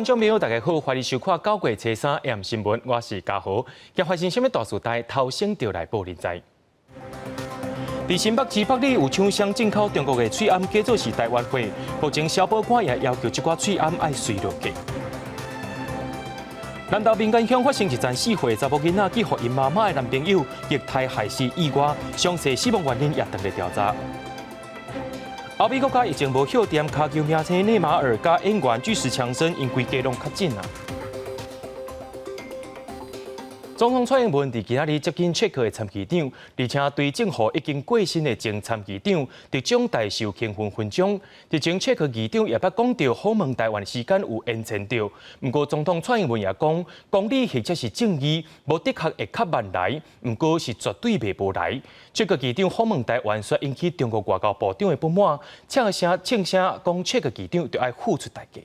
觀眾朋友，大家好，歡迎收看九月初三 M 新聞，我是嘉豪。今發生啥物大事代，頭先就來報您知。佇新北市北里有廠商進口中國的喙罨，假做是台灣貨。目前消保官也要求這寡喙罨愛隨落架。南投民間鄉發生一件4歲查某囡仔去予𪜶媽媽的男朋友虐待害死意外，詳細死亡原因也正咧調查。歐美國家疫情無歇踮，跤球明星內馬爾佮演員巨石強森𪜶規家攏確診啊。總統蔡英文佇今仔日接見捷克的參議長，而且對政府已經過身的前參議長特種代授慶勳勳章。日前捷克議長也捌講著訪問台灣時間有延遲著，毋過總統蔡英文也講，公理或者是正義，無的確會較慢來，毋過是絕對袂無來。捷克議長訪問台灣，煞引起中國外交部長的不滿，嗆聲嗆聲講捷克議長著愛付出代價。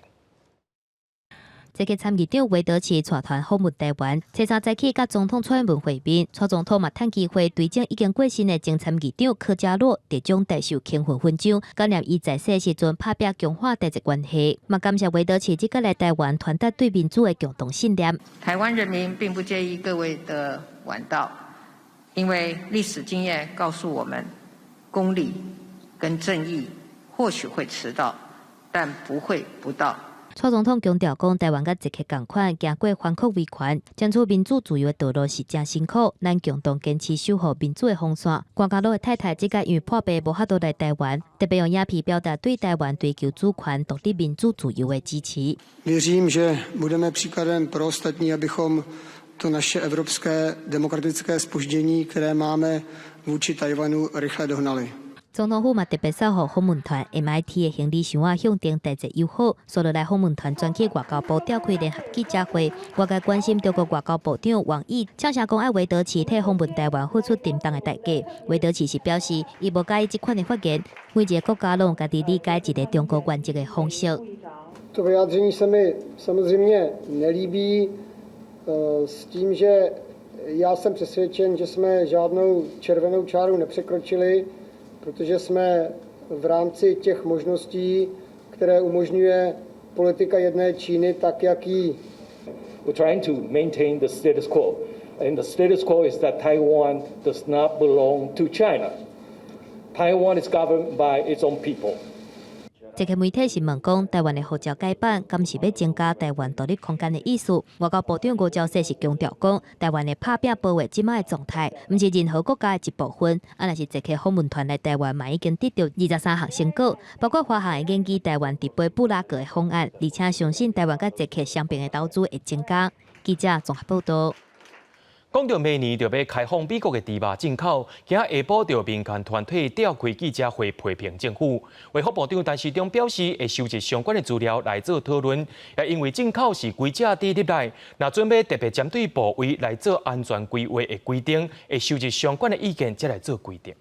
捷克參議長韋德奇帶團訪問台灣，初三早起佮總統蔡英文會面，蔡總統嘛趁機會對前已經過身的前參議長柯嘉洛特種代授慶勳勳章，感念伊在世時陣拍拚強化台捷關係，嘛感謝韋德奇這擺來台灣傳達對民主的共同信念。台灣人民並不介意各位的晚到，因為歷史經驗告訴我們，公理跟正義或許會遲到，但不會不到。蔡總統強調講，台灣佮捷克仝款，行過反抗維權，爭取民主自由的道路是誠辛苦，咱共同堅持守護民主的防線。關嘉祿的太太這擺因為破病無法度來台灣，特別用影片表達對台灣追求主權、獨立、民主、自由的支持。 Věřím, že budeme příkladem pro ostatní, abychom to naše evropské demokratické zpoždění, které máme vůči Tchajwanu, rychle dohnali. 總統府嘛特別送予訪問團 MIT 的行李箱仔，象徵台捷友好。紲落來訪問團轉去外交部召開聯合記者會，外界關心中國外交部長王毅，嗆聲講愛韋德奇替訪問台灣付出沉重的代價。韋德奇是表示，伊無佮意這款的發言。每一个國家攏有家己理解一個中國原則的方式。 To vyjádření se mi samozřejmě nelíbí, s tím, že já jsem přesvědčen, že jsme žádnou červenou čáru nepřekročili, protože jsme v rámci těch možností, které umožňuje politika jedné Číny, tak jak ji We're trying to maintain the status quo. And the status quo is that Taiwan does not belong to China. Taiwan is governed by its own people. 捷克媒體是問講，台灣的護照改版，敢是欲增加台灣獨立空間的意思？外交部長吳釗燮是強調講，台灣會拍拚保衛這擺的狀態，毋是任何國家的一部分。啊，若是捷克訪問團來台灣，嘛已經得著23項成果，包括華航會研議台灣直飛布拉格的方案，而且相信台灣佮捷克雙邊的投資會增加。記者綜合報道。講著明年就欲開放美國的豬肉進口，今下晡就民間團體召開記者會批評政府。衛福部長陳時中表示，會收集相關的資料來做討論。也因為進口是規隻豬入來，若準備特別針對部位來做安全規劃的規定，會收集相關的意見，才來做規定。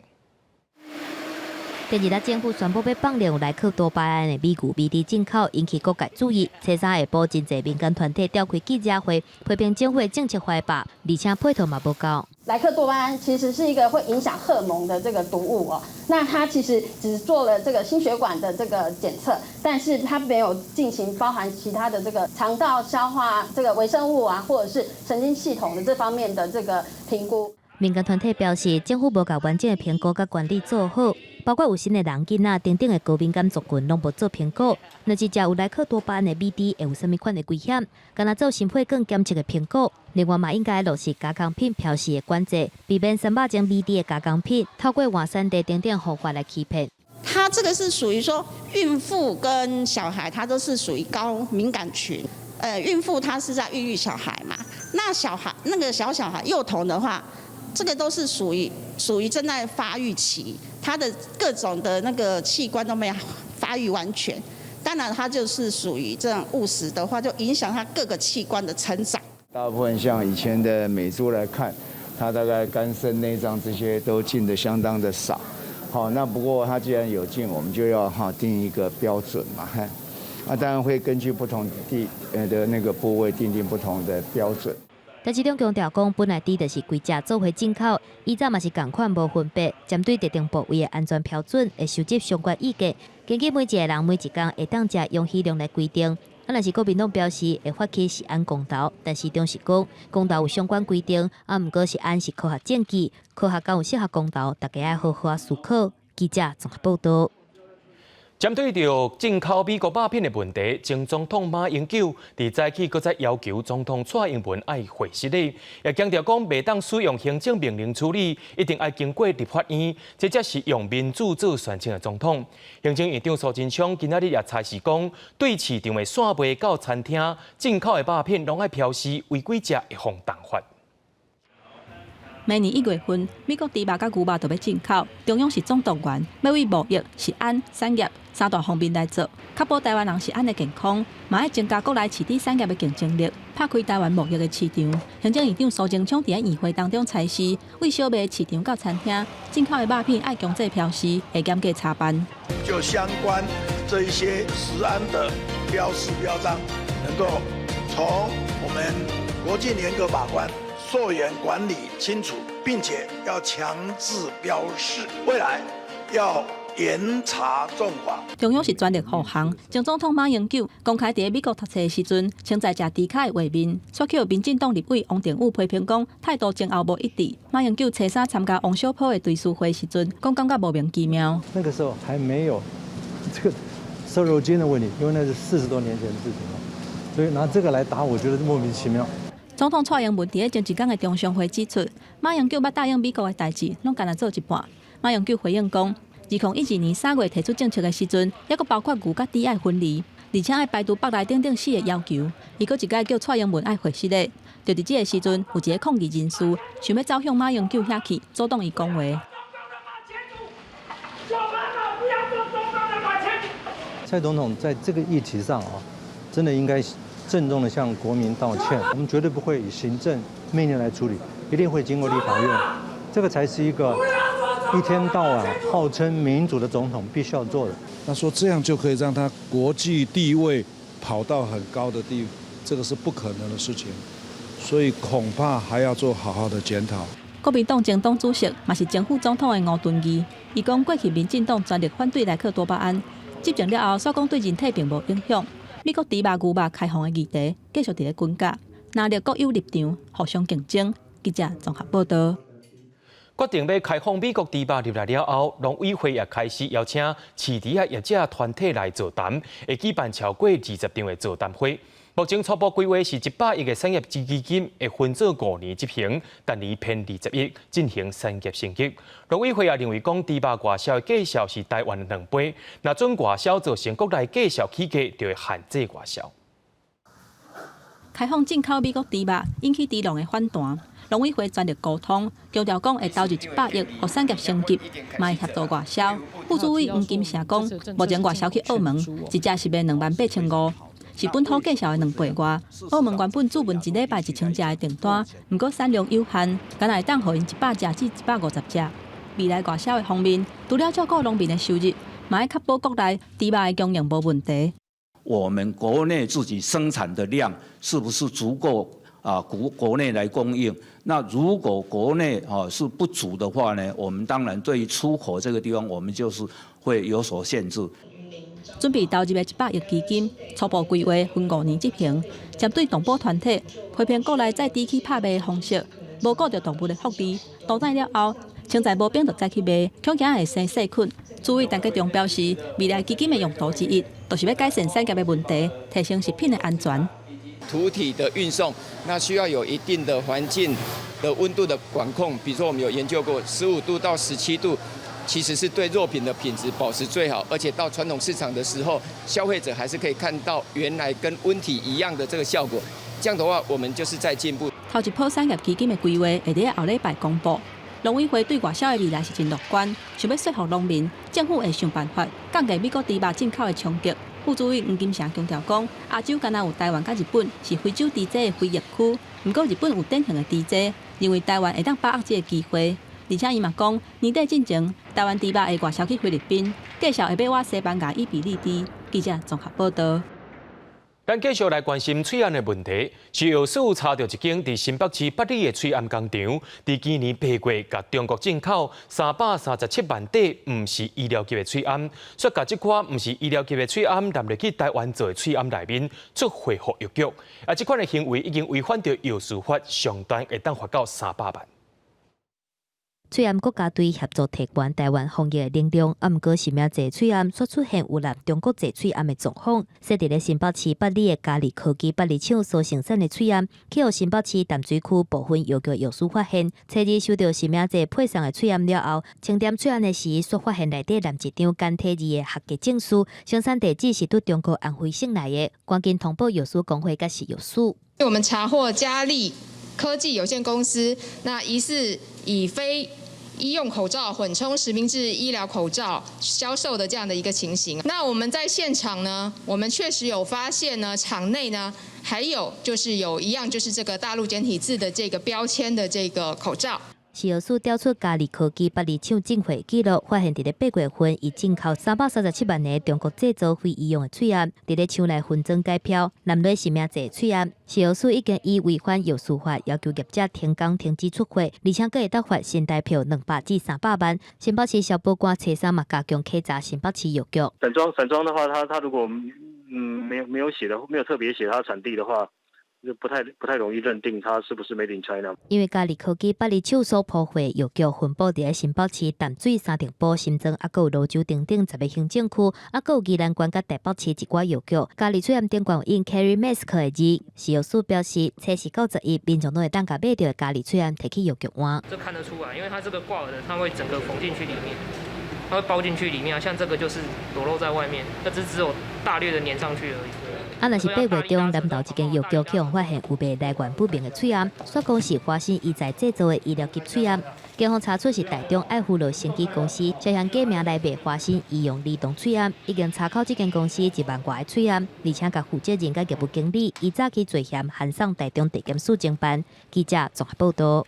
前日政府宣布欲放任萊克多巴胺的美牛美豬進口，引起各界注意。初三下晡，真濟民間團體召開記者會，批評政府的政策壞吧，而且配套嘛無夠。萊克多巴胺其實是一個會影響荷爾蒙的這個毒物哦。那它其實只做了這個心血管的這個檢測，但是它沒有進行包含其他的這個腸道消化這個微生物啊，或者是神經系統的這方面的這個評估。民間團體表示，政府無共完整的評估佮管理做好，包括有新的人囡仔等等的高敏感族群，攏無做評估。若是食有萊克多巴胺的美豬，會有啥物款的危險？敢若做心血管檢測的評估。另外嘛，應該落實加工品標示的管制，避免三百種美豬的加工品透過換產地等等方法來欺騙。它這個是屬於說孕婦跟小孩，它都是屬於高敏感群。孕婦她是在孕育小孩嘛，那小孩那個小小孩幼童的話，這個都是屬於正在發育期，他的各種的那個器官都沒有發育完全，當然他就是屬於這樣誤食的話，就影響他各個器官的成長。大部分像以前的美豬來看，它大概肝腎內臟這些都進得相當的少。好，那不過它既然有進，我們就要哈定一個標準嘛，那當然會根據不同地的那個部位訂定不同的標準。陳時中強調講，本來豬就是規隻做伙進口，以前嘛是仝款無分別，針對特定部位的安全標準，會收集相關意見，根據每一个人每一工會當食容許量來規定。啊，若是國民黨表示會發起食安公投，但市長是講公投有相關規定，啊，毋過食安是科學證據，科學敢有適合公投，大家愛好好仔思考。記者綜合報道。針對著進口美國肉品的問題，前總統馬英九佇早起閣再要求總統蔡英文愛回失禮，也強調講袂當使用行政命令處理，一定愛經過立法院，這才是用民主做選情的總統。行政院長蘇貞昌今仔日也差示講，對市場的散賣到餐廳進口的肉品攏愛標示，違規者會予重罰。明年1月份，美國豬肉佮牛肉就欲進口，中央是總動員，欲對貿易、食安、產業三大方面來做，確保台灣人食安的健康，嘛愛增加國內飼豬產業的競爭力，拍開台灣貿易的市場。行政院長蘇貞昌佇咧院會當中差示，對小賣市場到餐廳進口的肉品愛強制標示，會嚴格查辦。就相關這一些食安的標示標章，能夠從我們國際嚴格把關。溯源管理清楚，並且要強制標示，未來要嚴查重罰。中央是全力護航。前總統馬英九公開佇美國讀冊的時陣，穿在食豬跤的畫面，煞予民進黨立委王定宇批評講態度前後無一致。馬英九初三參加王小波的追思會時陣，講感覺莫名其妙。那個時候還沒有這個瘦肉精的問題，因為那是40多年前的事情了，所以拿這個來打，我覺得莫名其妙。總統蔡英文佇咧前一工的中常會指出，馬英九捌答應美國的代誌，攏干焦做一半。馬英九回應講，2012年3月提出政策的時陣，猶閣包括牛佮豬愛分離，而且愛排除腹內等等四個要求。伊閣一擺叫蔡英文愛回實咧。就佇這个時陣，有一个抗議人士想欲走向馬英九遐去，阻擋伊講話。蔡總統在這個議題上啊，真的應該鄭重的向國民道歉。我們絕對不會以行政命令來處理，一定會經過立法院，這個才是一個一天到晚號稱民主的總統必須要做的。他說這樣就可以讓他國際地位跑到很高的地，這個是不可能的事情，所以恐怕還要做好好的檢討。國民黨前黨主席，嘛是前副總統的吳敦義，伊講過去民進黨全力反對萊克多巴胺，執政了後，煞講對人體並無影響。美國豬肉、牛肉開放的議題繼續佇咧滾價，藍綠各有立場，互相競爭。記者綜合報道。決定欲開放美國豬肉入來了後，農委會也開始邀請飼豬仔業者團體來座談，會舉辦超過20場的座談會。目前初步規劃是100億的產業基金會分做5年執行，逐年編20億進行產業升級。農委會也認為講，豬肉外銷的價數是台灣的2倍，若準外銷造成國內價數起價，就會限制外銷。開放進口美國豬肉，引起豬農的反彈。農委會全力溝通，強調講會投入100億，予產業升級，嘛會協助外銷。副主委黃金城講，目前外銷去澳門，一隻是賣28,500，是本土價數的2倍外。澳門原本注文一禮拜1000隻的訂單，毋過產量有限，干焦會當予𪜶100隻至150隻。未來外銷的方面，除了照顧農民的收入，嘛愛確保國內豬肉的供應無問題。我們國內自己生產的量是不是足夠啊？國內來供應？那如果國內啊是不足的話呢？我們當然對於出口這個地方，我們就是會有所限制。準備投入的100億基金，初步規劃分5年執行。針對動保團體批評國內宰豬去拍賣的方式，無顧著動物的福利，屠宰了後，穿在無冰就載去賣，恐驚會生細菌。主委陳吉仲表示，未來基金的用途之一，就是欲改善產業的問題，提升食品的安全。屠體的運送，那需要有一定的環境的溫度的管控，比如說我們有研究過，15度到17度，其實是對肉品的品質保持最好，而且到傳統市場的時候，消費者還是可以看到原來跟溫體一樣的這個效果。這樣的話，我們就是在進步。頭一波產業基金的規劃會佇後禮拜公布。農委會對外銷的未來是真樂觀，想欲說服農民，政府會想辦法降低美國豬肉進口的衝擊。副主委黃金城強調講，亞洲干焦有台灣佮日本是非洲豬隻的非疫區，毋過日本有典型的豬災，認為台灣會當把握這个機會。而且伊嘛講，年底進前，台灣豬肉會外銷去菲律賓，價數會欲倚西班牙伊比利豬。記者綜合報道。咱繼續來關心喙罨的問題，食藥署查著一間佇新北市八里的喙罨工廠，佇今年8月共中國進口337萬塊，毋是醫療級的喙罨，煞共這款毋是醫療級的喙罨納入去台灣做的喙罨內面出貨予藥局，啊，這款的行為已經違反著藥事法，上懸會當罰到300萬。喙罨國家隊協助提懸台灣防疫的能量，啊，毋過實名製喙罨煞出現有濫中國製喙罨的狀況。設佇咧新北市八里的嘉利科技八里廠所生產的喙罨，去予新北市淡水區部分藥局藥師發現，初二收著實名製配送的喙罨了後，清點喙罨的時，煞發現內底摠一張簡體字的合格證書，生產地址是佇中國安徽省來的，趕緊通報藥師公會佮食藥署。我們查獲嘉利科技有限公司，那疑似以非醫用口罩混充實名制醫療口罩銷售的這樣的一個情形。那我們在現場呢，我們確實有發現呢，場內呢還有就是有一樣就是這個大陸簡體字的這個標籤的這個口罩。食藥署調出嘉利科技八里廠進貨記錄，發現佇咧8月份，伊進口337萬个中國製造非醫用的喙罨，佇咧廠內分裝解標，納入實名製喙罨。食藥署已經以違反藥事法，要求業者停工停止出貨，而且閣會當罰新台票200至300萬。新北市消保官初三嘛加強稽查新北市藥局。散裝的話，他如果沒有寫的，沒有特別寫它產地的話，就不太容易認定它是不是 Made in China。因為嘉利科技八里廠所鋪貨藥局分佈佇咧新北市淡水、三重埔、新莊，抑閣有蘆洲等等10个行政區，抑閣有宜蘭縣佮台北市一寡藥局。嘉利喙罨頂懸有印 Carry Mask 的字，食藥署表示，初四到11，民眾攏會當共買著的嘉利喙罨提去藥局換。這看得出來，因為它這個掛耳的，它會整個縫進去裡面，它會包進去裡面啊。像這個就是裸露在外面，那只有大略的黏上去而已。啊，若是8月中南投一間藥局去予發現有賣來源不明的喙罨，煞講是華新醫材製造的醫療級喙罨。警方查出是台中愛芙樂生技公司涉嫌假名來賣華新醫用兒童喙罨，已經查扣這間公司1萬外个喙罨，而且共負責人佮業務經理依早起罪嫌函送台中地檢署偵辦。記者綜合報導。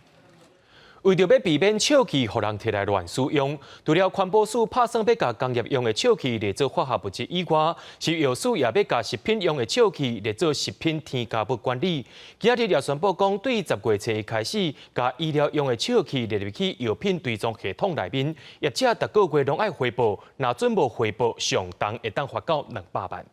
為著欲避免笑氣予人提來亂使用，除了環保署拍算欲共工業用的笑氣列做化學物質以外，食藥署也欲共食品用的笑氣列做食品添加物管理。今仔日也宣布講，對10月初開始，共醫療用的笑氣列入去藥品追蹤系統內面，業者逐個月攏愛匯報，若準無匯報，上重會當罰到200萬。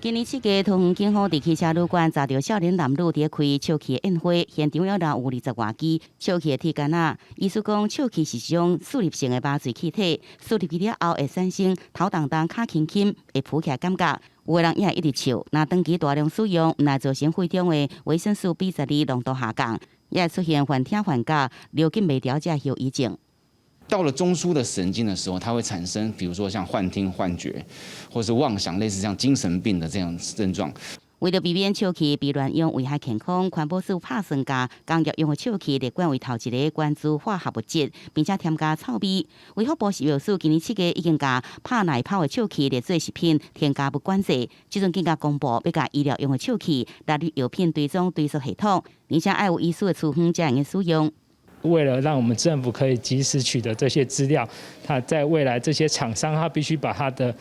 今年7月，桃園警方佇汽車旅館查著少年男女佇咧開笑氣的宴會，現場猶留有20外支笑氣的鐵桿仔。醫師講，笑氣是一種刺入性的麻醉氣體，吸入去了後會產生頭重重、跤輕輕、會浮起來感覺。有的人也會一直笑。若長期大量使用，毋但造成血中的維生素 B12濃度下降，也會出現幻聽、幻覺、尿禁袂牢這後遺症。到了中樞的神經的時候，它會產生，比如說像幻聽、幻覺，或是妄想，類似像精神病的這樣症狀。為著避免笑氣被亂用危害健康，環保署拍算共工業用的笑氣列管為頭一个關注化學物質，並且添加臭味。衛福部食藥署今年7月已經共拍奶泡的笑氣列做食品添加物管制，這陣更加公布欲共醫療用的笑氣納入藥品追蹤追溯系統，而且愛有醫師的處方才會使用。為了讓我們政府可以及時取得這些資料，他在未來這些廠商，他必須把他的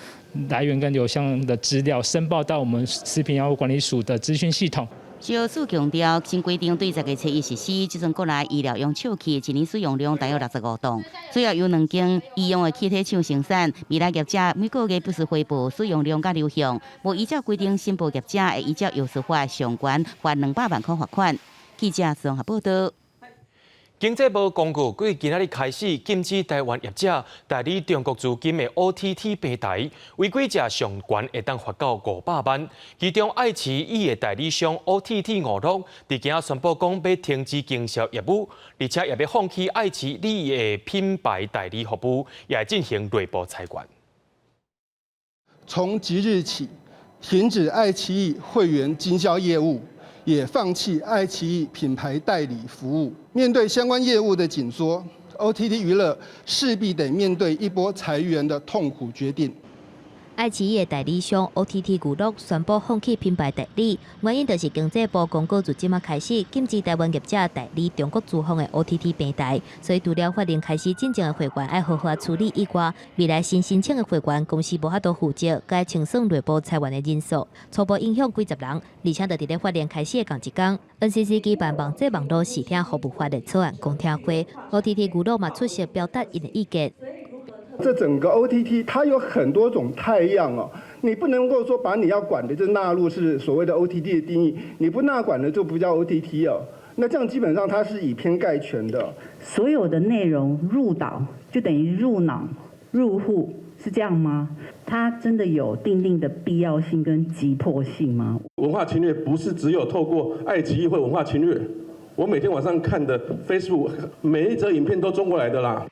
來源跟流向的資料申報到我們食品藥物管理署的資訊系統。食藥署強調，新規定對10月初一實施，這陣國內醫療用笑氣一年使用量大約65噸，主要由兩間醫用的氣體廠生產。未來業者每個月必須匯報使用量佮流向，無依照規定申報業者會依照藥事法上懸罰200萬塊罰款。記者綜合報導。經濟部公告，自今仔日開始禁止台灣業者代理中國資金的 OTT 平台，違規者上懸會當罰到500萬。其中愛奇藝的代理商 OTT 娛樂，佇今仔宣布講欲停止經銷業務，而且也欲放棄愛奇藝的品牌代理服務，也會進行內部裁員。從即日起，停止愛奇藝會員經銷業務。也放棄愛奇藝品牌代理服務。面對相關業務的緊縮，OTT 娛樂勢必得面對一波裁員的痛苦決定。愛奇藝的代理商 OTT 娛樂宣布放棄品牌代理，原因就是經濟部公告自這馬開始禁止台灣業者代理中國資方的 OTT 平台，所以除了法令開始進前的會員愛好好處理以外，未來新申請的會員公司無法度負責該清算內部裁員的人數，初步影響幾十人，而且就佇咧法令開始的仝一工，NCC 舉辦網際網路視聽服務法的草案公聽會，OTT 娛樂嘛出席表達𪜶的意見。這整個 OTT 它有很多種態樣哦，你不能夠說把你要管的就納入是所謂的 OTT 的定義，你不納管的就不叫 OTT 哦。那這樣基本上它是以偏概全的。所有的內容入島就等於入腦入戶，是這樣嗎？它真的有訂定的必要性跟急迫性嗎？文化侵略不是只有透過愛奇藝會文化侵略，我每天晚上看的 Facebook 每一則影片都中國來的啦。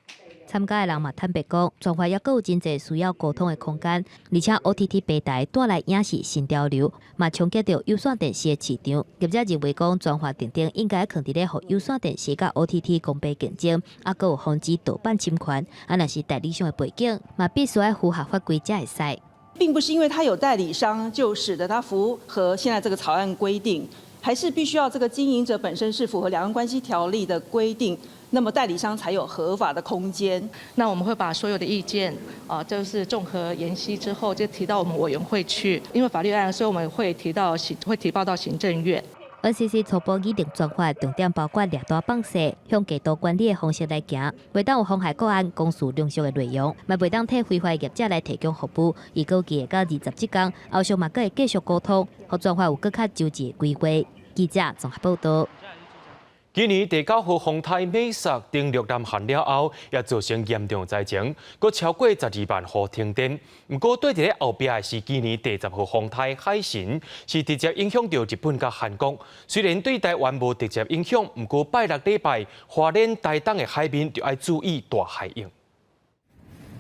參加的人嘛坦白講，專法猶閣有真濟需要溝通的空間，而且 OTT 平台帶來影視新潮流，嘛衝擊著有線電視的市場。業者認為講，專法定定應該囥佇咧，予有線電視佮 OTT 公平競爭，猶閣有防止盜版侵權。啊，若是代理商的背景，嘛必須愛符合法規才會使。並不是因為他有代理商，就使得他符合現在這個草案規定，還是必須要這個經營者本身是符合兩岸關係條例的規定。那麼代理商才有合法的空間。那我們會把所有的意見啊，就是綜合研析之後，就提到我們委員會去。因為法律案，所以我們會提到行，會提報到行政院。 NCC 初步擬定專法，重點包括掠大放細，向過度管理的方式來行，袂當有妨害國安、公序良俗的內容，嘛袂當替非法業者來提供服務。預估計會到27工，後續嘛閣會繼續溝通，予專法有閣較周詳的規劃。記者綜合報道。今年第九號風颱瑪莎登陸南韓了後，也造成嚴重災情，閣超過12萬戶停電。毋過綴佇咧後壁的是今年第十號風颱海神，是直接影響著日本佮韓國。雖然對台灣無直接影響，毋過拜六禮拜花蓮台東的海面就愛注意大海湧。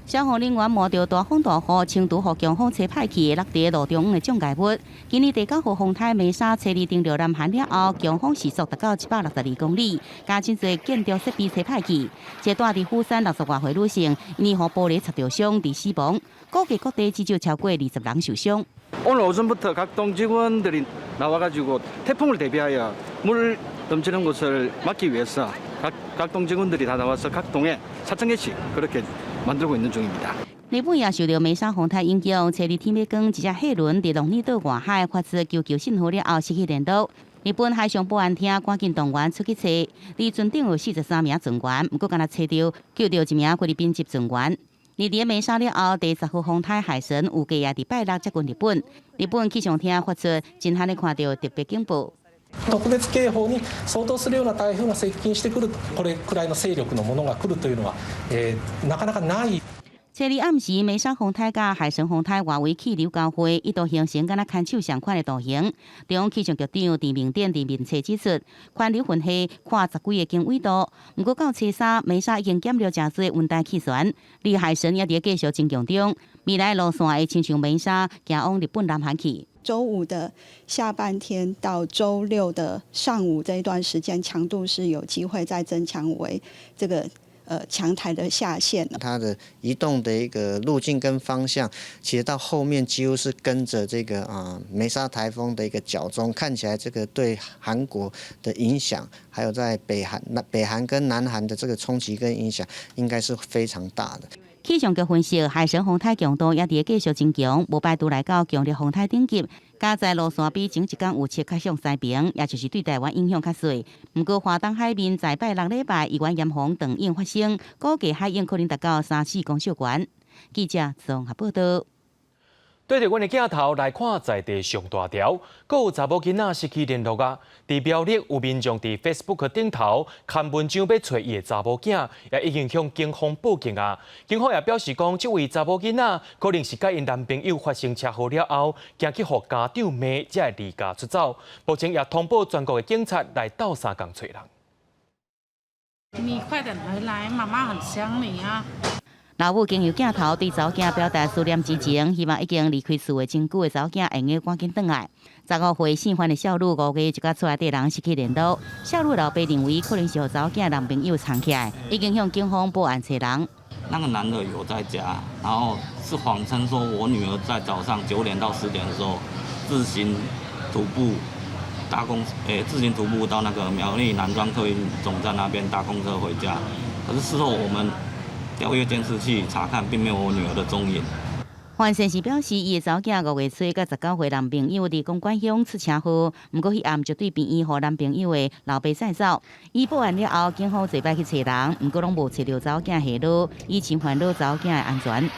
消防人員冒著大風大雨，清除予強風吹歹去，落佇路中央的障礙物。今年第九號風颱瑪莎初二登陸南韓了後，強風時速達到162公里，共真濟建築設備吹歹去。一個蹛佇釜山60外歲女性，𪜶予玻璃擦著傷，佇死亡。估計各地至少超過20人受傷。 오늘 오전부터 각 동 직원들이 나와가지고 태풍을 대비하여 물 넘치는 것을 막기 위해서 각, 각 동 직원들이 다 나와서 각 동에 4천 개씩 그렇게 만들고 있는 중입니다. 日本也受著瑪莎風颱影響，初二天欲光，一隻貨輪佇龍目島外海發出求救信號了後失去聯絡。日本海上保安廳趕緊動員出去揣，佇船頂有43名船員，毋過干焦揣著救著一名菲律賓籍船員。而佇瑪莎了後，第十號風颱海神預計也佇拜六接近日本。日本氣象廳發出真罕咧看著特別警報。特別警報に相當するような台風が接近してくる、これくらいの勢力のものが來るというのは、なかなかない。初二暗時，瑪莎風颱佮海神風颱外圍氣流交匯，一度形成敢若牽手相款的圖形。中央氣象局長鄭明典佇面冊指出，環流雲系跨十幾個經緯度，毋過到初三，瑪莎已經減弱誠濟溫帶氣旋，而海神也佇繼續增強中。未來路線會親像瑪莎，行往日本南韓去。週五的下半天到週六的上午這一段時間，強度是有機會再增強為這個強台的下限。它的移動的一個路徑跟方向，其實到後面幾乎是跟着這個啊梅沙颱風的一個腳蹤，看起來這個對韓國的影響，還有在北韓、那北韓跟南韓的這個衝擊跟影響，應該是非常大的。氣象局分析，海神風颱強度也佇繼續增強，無排除來到強烈風颱等級。加在路線比前一工預測較向西爿，也就是對台灣影響較細。毋過華東海面在拜六禮拜，猶原嚴防長湧發生，估計海湧可能達到3、4公尺懸。記者綜合報道。對著阮的鏡頭來看，在地上大條，閣有查某囡仔失去聯絡啊！佇苗栗有民眾佇 Facebook 頂頭刊文章欲揣伊的查某囝，也已經向警方報警啊！警方也表示講，這位查某囡仔可能是佮𪜶男朋友發生車禍了後，驚去予家長罵，才會離家出走。目前也通報全國的警察來鬥相共揣人。你快點回來，媽媽很想你啊！老母經由鏡頭對查某囝表達思念之情，希望已經離開厝的真久的查某囝會用趕緊轉來。15歲姓范的少女5月就佮厝內底人失去聯絡，少女老爸認為可能是予查某囝男朋友藏起來，已經向警方報案揣人。那個男的有在家，然後是謊稱說我女兒在早上9點到10點的時候自行徒步搭公，自行徒步到那個苗栗南莊客運總站那邊搭公車回家。可是事後我們調閱監視器查看，並沒有我女兒的蹤影。范先生表示，伊的查某囝5月初佮19歲男朋友佇公館鄉出車禍，毋過彼暗就對病院予男朋友的老爸載走。伊報案了後，警方濟擺去揣人，毋過攏無揣著查某囝下落，伊真煩惱查某囝的安全。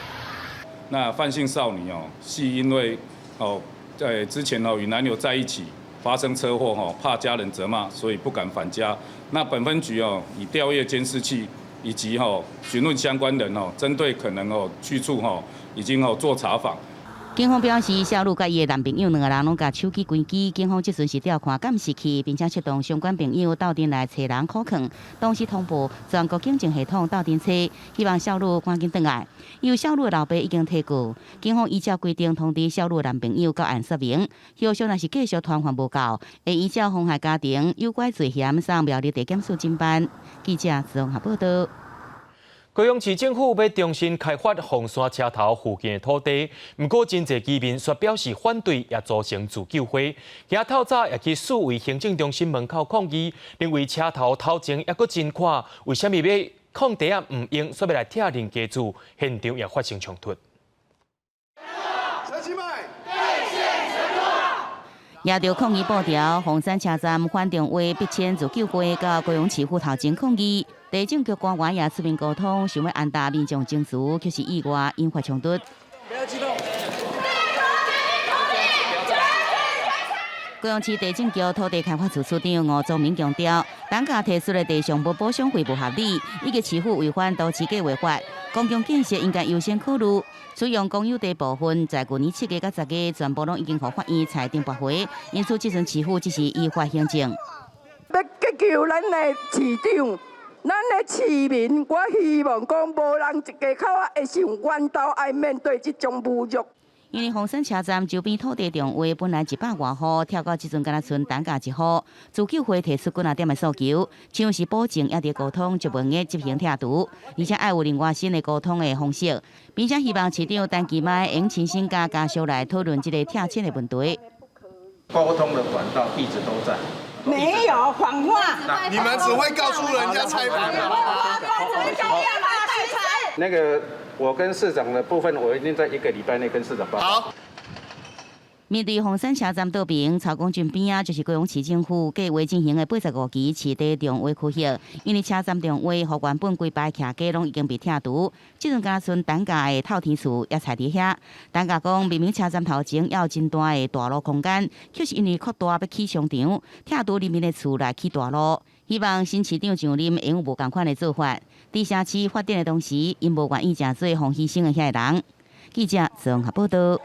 那范姓少女哦，係因為哦，在之前哦與男友在一起發生車禍吼，怕家人責罵，所以不敢返家。那本分局哦，以調閱監視器以及吼詢問相關人哦，針對可能哦去處吼已經哦做查訪。警方表示，少女佮伊的男朋友兩个人攏共手機關機，警方這陣是調看監視器，並且出動相關朋友鬥陣來揣人苦勸，同時通報全國警政系統鬥陣揣，希望少女趕緊轉來。因為少女的老爸已經提告，警方依照規定通知少女的男朋友到案說明。後續若是繼續傳喚無夠，會依照妨害家庭誘拐罪嫌送苗栗地檢署偵辦。記者綜合報道。高雄市政府欲重新開發鳳山車頭附近的土地，毋過真濟居民卻表示反對，也組成自救會。今仔透早也去四維行政中心門口抗議，認為車頭頭前猶閣真闊，為啥物欲空地仔毋用，煞欲來拆人家厝？現場也發生衝突。陳其邁，攑著抗議布條，鳳山車站反重劃逼遷自救會到高雄市府頭前抗議。地政局官員也出面溝通，想欲安撫民眾情緒，卻是意外引發衝突。不要激動。高雄市地政局土地開發處處長吳宗明強調，單價提出的地上無補償費無合理，以及市府違反都市計劃法，公共建設應該優先考慮。使用公有地部分，在舊年7月佮10月，全部攏已經予法院裁定駁回，因此這陣市府只是依法行政。欲救咱的市長，咱的市民，我希望講無人一家口仔會想阮兜愛面對這種侮辱。因為鳳山車站周邊土地重劃本來100外戶，拆到這陣敢若賰單價一戶，自救會提出幾若點的訴求，像是保證猶佇溝通就袂用執行拆除，而且愛有另外新的溝通的方式，並且希望市長陳其邁用親身佮家屬來討論這个拆遷的問題。溝通的管道一直都在。沒有謊話，你們只會告訴人家拆房。那個，我跟市長的部分，我一定在一個禮拜內跟市長報告。好。面對鳳山車站倒爿，曹公圳邊仔就是高雄市政府計劃進行的85期市地重劃區域，因為車站重劃，予原本規排徛家攏已經被拆除，這陣敢若賰單價的透天厝也踅佇遐。單價講，明明車站頭前猶有真大的大路空間，卻是因為擴大欲起商場，拆除人民的厝來起大路。希望新市長上任會有無仝款的做法，佇城市發展的同時，𪜶無願意成做予犧牲的遐个人。記者綜合報道。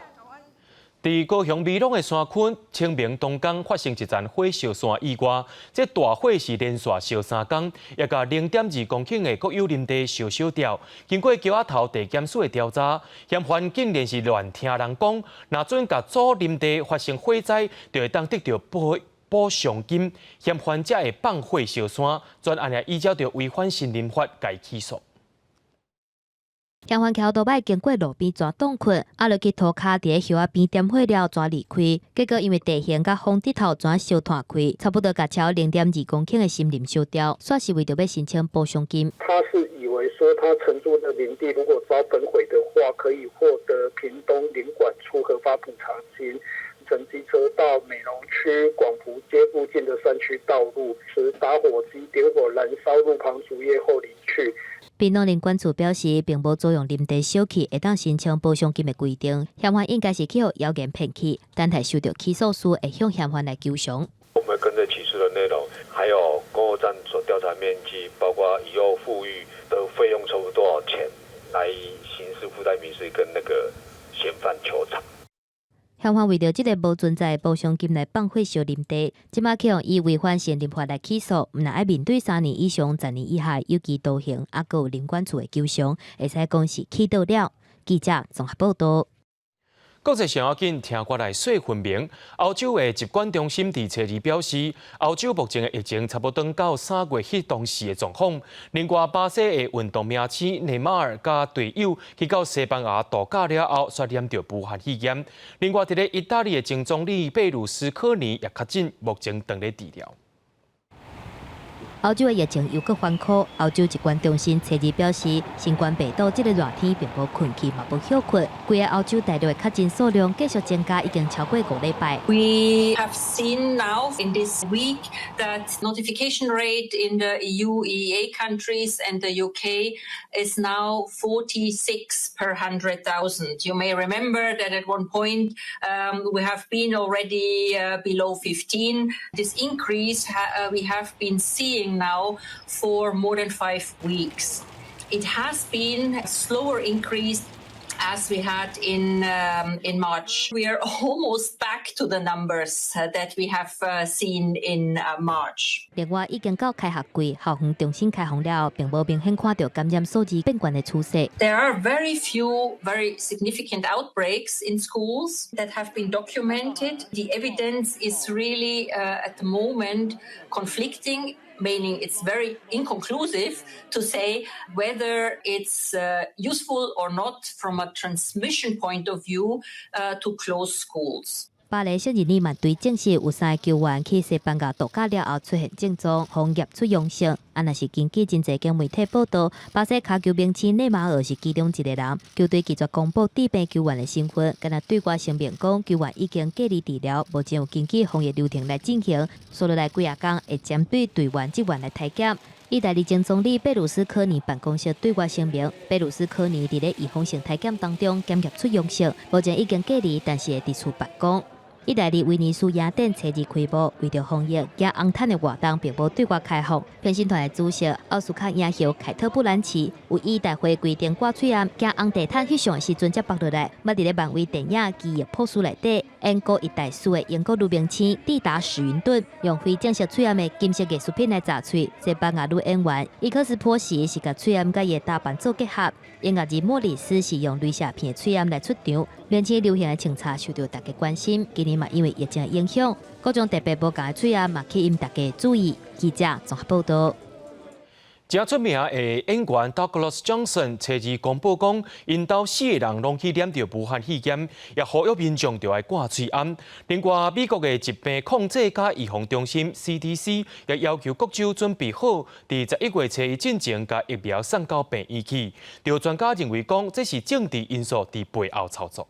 佇高雄美濃的山區，清明當工發生一場火燒山意外。這大火是連續燒3工，也共0.2公頃的國有林地燒燒掉。經過橋仔頭地檢署的調查，嫌犯竟然是亂聽人講，若準共祖林地發生火災，就會當得著補償金，嫌犯才會放火燒山。專案也依照著違反森林法共起訴。嫌犯騎歐多擺經過路邊蛇擋困，仔落去塗跤佇咧葉仔邊點火了，蛇離開。結果因為地形佮風直頭蛇燒湠開，差不多共超0.2公頃的森林燒掉，煞是為著欲申請補償金。他是以為說他承租的林地如果遭焚毀的話，可以獲得屏東林管處核發補償金。乘機車到美濃區廣福街附近的山區道路，持打火機點火燃燒路旁竹葉後離去。屏東林管處表示，並無租用林地燒去會當申請補償金的規定，嫌犯應該是去予謠言騙去，等待收著起訴書會向嫌犯來求償。我們跟着起訴的內容，還有公務站所調查面積，包括以後復育的費用抽多少錢，來刑事附帶民事跟那個嫌犯求償。嫌犯為著這个無存在的補償金來放火燒林地，這馬去予以違反森林法來起訴，毋但愛面對3年以上10年以下有期徒刑，猶閣有林管處的求償，會使講是氣倒了。記者綜合報道。國際上要緊，聽過來說分明。歐洲的疾管中心佇初二表示，歐洲目前的疫情差不多到3月彼當時的狀況。另外，巴西的運動明星內馬爾佮隊友去到西班牙度假了後，煞染著武漢肺炎。另外，佇咧意大利的前總理貝魯斯科尼也確診，目前正咧治療。歐洲的疫情又閣翻箍，歐洲疾管中心初二表示，新冠病毒這个熱天並無睏去，嘛無歇睏。規个歐洲大陸的確診數量繼續增加，已經超過5禮拜。 We have seen now in this week that notification rate in the EU, EEA countries and the UK is now 46 per 100,000. You may remember that at one point we have been already below 15. This increase we have been seeing now for more than 5 weeks. It has been a slower increase as we had in March. We are almost back to the numbers that we have seen in March. 另外，已經到開學季，校園重新開放了後，並無明顯看著感染數字變懸的趨勢。 There are very few very significant outbreaks in schools that have been documented. The evidence is really at the moment conflicting, meaning it's very inconclusive to say whether it's useful or not from a transmission point of view to close schools. 巴黎聖日耳曼隊證實有三个球員去西班牙度假了後出現症狀，予驗出陽性。啊，若是根據真濟間媒體報道，巴西跤球明星內馬爾是其中一個人。球隊拒絕公布致病球員的身份，干焦對外聲明講球員已經隔離治療，目前有根據防疫流程來進行。紲落來幾仔工會針對隊員職員來篩檢。意大利前總理貝魯斯科尼辦公室對外聲明，貝魯斯科尼佇咧預防性篩檢當中檢驗出陽性，目前已經隔離，但是會佇厝辦公。意大利威尼斯影展初二開幕，為著防疫，行紅毯的活動並無對外開放。評審團的主席奧斯卡影后凱特·布蘭奇有依大會規定掛喙罨，行紅地毯翕相的時陣才縛落來。捌佇咧漫威電影《奇異博士》內底演過一代師的英國女明星蒂達·史雲頓，用非正式喙罨的金色藝術品來紮喙。西班牙女演員伊克斯波西是共喙罨佮伊的打扮做結合。音樂人莫里斯是用鐳射片的喙罨來出場。明星流行的穿插受著大家關心。今年嘛，因為疫情的影響，各種特別無仝的喙罨嘛吸引大家注意。記者綜合報導。誠出名的演員 Douglas Johnson 初二公布講，𪜶兜四个人攏去染著武漢肺炎，也呼籲民眾著愛掛喙罨。另外，美國的疾病控制佮預防中心 CDC 也要求各州準備好，佇11月初一進前共疫苗送到病院去。有專家認為講，這是政治因素佇背後操作。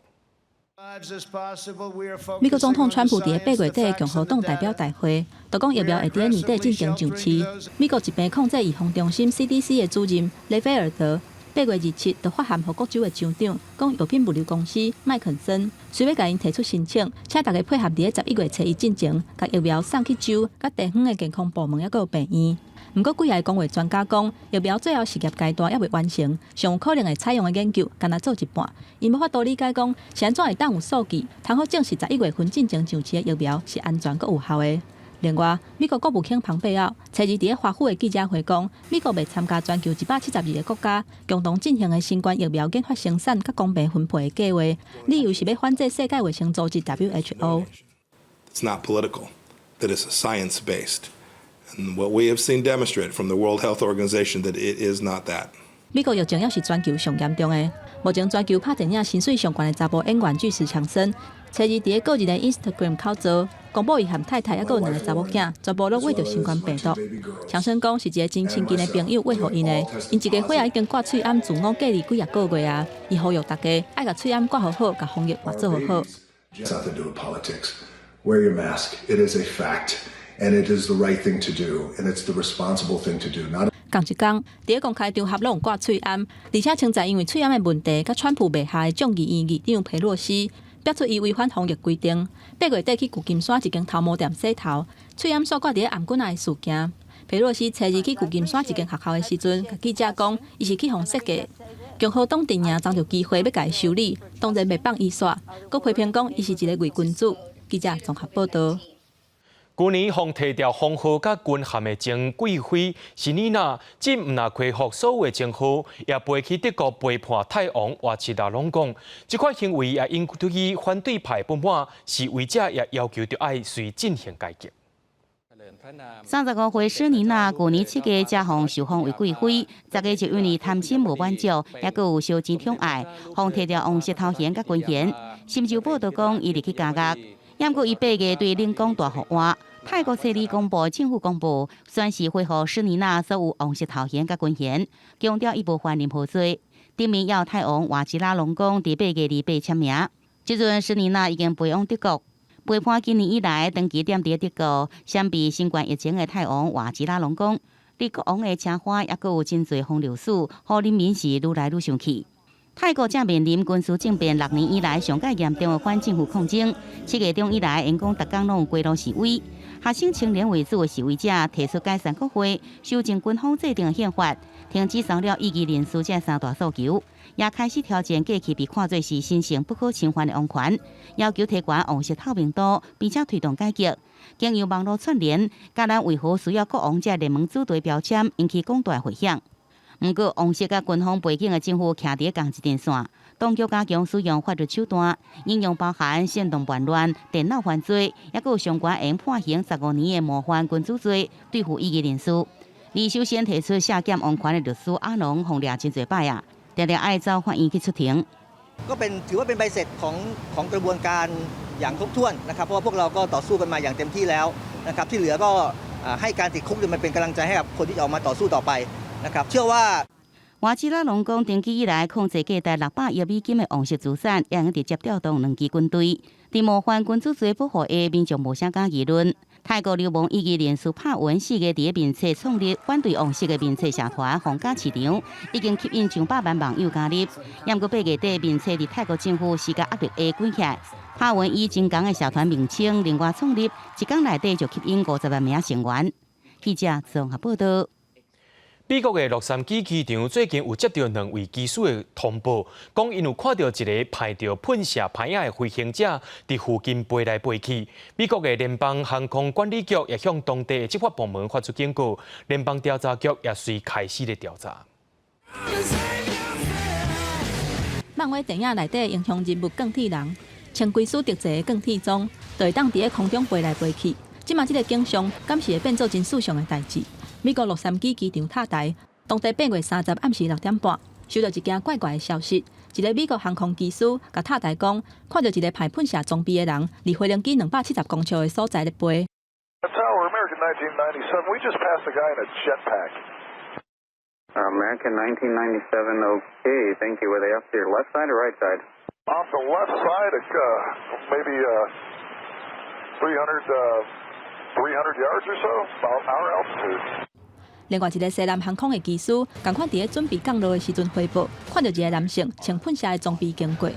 美國總統川普佇八月底的共和黨代表大會，就講疫苗會佇年底進前上市。美國疾病控制預防中心 CDC 的主任雷菲爾德8月27就發函予各州的州長，講藥品物流公司麥肯森雖欲共𪜶提出申請，請大家配合佇11月初一進前，共疫苗送去州、佮地方的健康部門抑閣有病院。毋過，幾个公衛專家講，疫苗最後實驗階段猶未完成，上有可能會採用的研究，干焦做一半。𪜶無法度理解講，是按怎會當有數據，通好證實十一月份進前上市的疫苗是安全閣有效的。另外，美國國務卿龐貝奧初二佇咧華府的記者會講，美國袂參加全球172個國家共同進行的新冠疫苗研發生產佮公平分配的計劃，理由是欲反制世界衛生組織 WHO。 It's not political, that it's science-based. And what we have seen demonstrated from the World Health Organization that it is not that. 美國疫情猶是全球上嚴重的，目前全球拍電影薪水上懸的查埔演員巨石強森，初二佇咧個人的 Instagram 口座公布伊和太太抑閣有兩个查某囝，全部攏秽著新冠病毒。強森講是一个真親近的朋友餵予𪜶的，𪜶一家伙仔已經掛喙罨自我隔離幾仔個月啊，伊呼籲大家愛共喙罨掛予好，共防疫嘛做予好。 Nothing to do with politics. Wear your mask. It is a fact, and it is the right thing to do, and it's the responsible thing to do. Not 仝一工，佇咧公開場合攏有掛喙罨，而且稱讚因為喙罨的問題，佮川普袂合的眾議院議長佩洛西，表出伊違反防疫規定。八月底去舊金山一間頭毛店洗頭，喙罨煞掛佇咧頷頸仔的事件。佩洛西初二去舊金山一間學校的時陣，共記者講，伊是去予設計。共和黨陣營爭著機會欲共伊修理，當然袂放伊煞，閣批評講伊是一个偽君子。記者綜合報導。舊年予提掉封號佮軍銜的前貴妃施妮娜，這毋但恢復所有的稱號，也飛去德國陪伴泰王瓦切拉隆功。這款行為也引起反對派不滿，示威者也要求著愛隨進行改革。 35歲施妮娜，舊年7月才予受封為貴妃，10月就因為貪心無滿足，抑閣有燒錢寵愛，予提掉王室頭銜佮軍銜。新州報導講，伊入去監獄。毋過伊8月對領功大復活。泰國冊里公布政府公布，宣示恢復施妮娜所有王室頭銜佮軍銜，強調伊無犯任何罪。頂面猶泰王瓦吉拉隆功佇8月28簽名。這陣施妮娜已經飛往德國，陪伴今年以來長期踮佇德國，閃避新冠疫情的泰王瓦吉拉隆功，佇國王的車花抑閣有真濟風流事，予人民是愈來愈生氣。泰國正面臨軍事政變6年以來上蓋嚴重的反政府抗爭。7月中以來，𪜶講逐工攏有街路示威，學生青年為主的示威者提出解散國會、修正軍方制定的憲法、停止騷擾異議人士這三大訴求，也開始挑戰過去被看做是神聖不可侵犯的王權，要求提懸王室透明度，並且推動改革。經由網路串聯，佮咱為何需要國王這聯盟主題標籤，引起廣大迴響。毋過，王室佮軍方背景的政府徛佇仝一陣線，當局加強使用法律手段，應用包含煽動叛亂、電腦犯罪，抑閣有上懸會判刑15年的冒犯君主罪，對付異議人士。而首先提出削減王權的律師阿農，予掠真濟擺啊，定定愛走法院去出庭。 ก็เป็นถือว่าเป็นใบเสร็จของของกระบวนการอย่างครบถ้วนนะครับเพราะว่าพวกเราก็ต่อสู้กันมาอย่างเต็มที่แล้วนะครับที่เหลือก็ให้การติดคุกมันเป็นกำลังใจให้กับคนที่ออกมาต่อสู้ต่อไปนะครับเชื่อว่า 瓦吉拉隆功登基以來，控制價值600億美金的王室資產，會用直接調動兩支軍隊。佇冒犯君主罪保護下，民眾無啥敢議論。泰國流亡異議人士帕文4月佇面冊創立反對王室的面冊社團皇家市場，已經吸引上百萬網友加入。毋過8月底，面冊佇泰國政府施加壓力下關起來。帕文以真仝的社團名稱另外創立，一工內底就吸引50萬名成員。記者綜合報道。美國的洛杉磯機場最近有接到兩位機師的通報，講𪜶有看到一个佩著噴射牌仔的飛行者佇附近飛來飛去。美國的聯邦航空管理局也向當地的執法部門發出警告，聯邦調查局也隨開始咧調查。漫威電影內底英雄人物鋼鐵人，穿規身特製的鋼鐵裝，就會當佇咧空中飛來飛去。這馬這个景象，敢是會變做真事實的代誌？美國洛杉磯機場塔台，當地8月30暗時6點半，收到一件怪怪的消息。一个美國航空機師共塔台講，看到一个佩噴射裝備的人，離飛行機270公尺的所在咧飛。 Tower American 1997, we just passed a guy in a jetpack. American 1997, okay, thank you. Were they off to your left side or right side? Off the left side, maybe 300 yards or so, about our altitude. 另外一个西南航空的機師，仝款佇咧準備降落的時陣回報，看到一个男性穿噴射的裝備經過。 We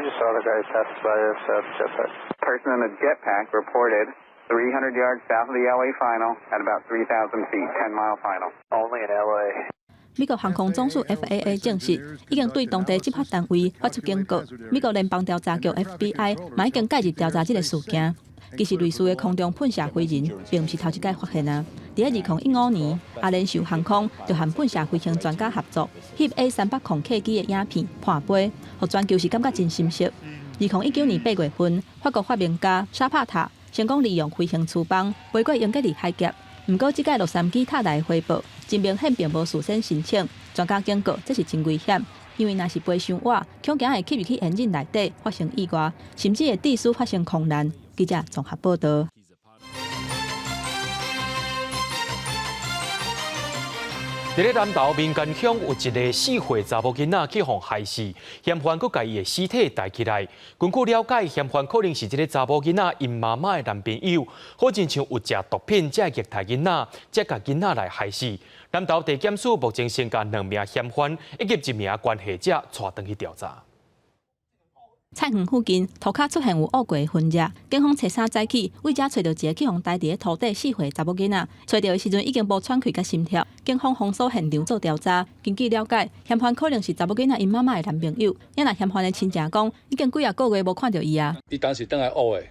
just saw the guy pass by us jetpack. Person in the jetpack reported 300 yards south of the LA final at about 3,000 feet, 10 mile final. Only in LA. 美國航空總署 FAA 證實，已經對當地執法單位發出警告。美國聯邦調查局 FBI 嘛已經介入調查這个事件。其實類似的空中噴射飛人，並毋是頭一擺發現啊！佇咧2015年，阿聯酋航空就和噴射飛行專家合作，翕 A380客機的影片破飛，予全球是感覺真心適。2019年8月份，法國發明家沙帕塔成功利用飛行廚房飛過英吉利海峽。毋過，這擺洛杉磯塔台回報，真明顯並無事先申請。專家警告，這是真危險，因為若是飛傷倚，恐驚會吸入去引擎內底發生意外，甚至會致使發生空難。記者綜合報道。佇咧南投民間鄉有一个4歲查某囡仔去予害死，嫌犯閣共伊的屍體帶起來。根據了解，嫌犯可能是這个查某囡仔𪜶媽媽的男朋友，好親像有食毒品才會虐待囡仔，才共囡仔來害死。南投地檢署目前先共兩名嫌犯以及一名關係者帶轉去調查。菜園附近塗跤出現有烏過的痕跡，警方初三早起，對遮揣著一个去予刣佇咧塗底4歲查某囡仔，揣著的時陣已經無喘氣佮心跳，警方封鎖現場做調查。根據了解，嫌犯可能是查某囡仔𪜶媽媽的男朋友。也若嫌犯的親戚講，已經幾仔個月無看著伊啊。伊當時轉來烏的，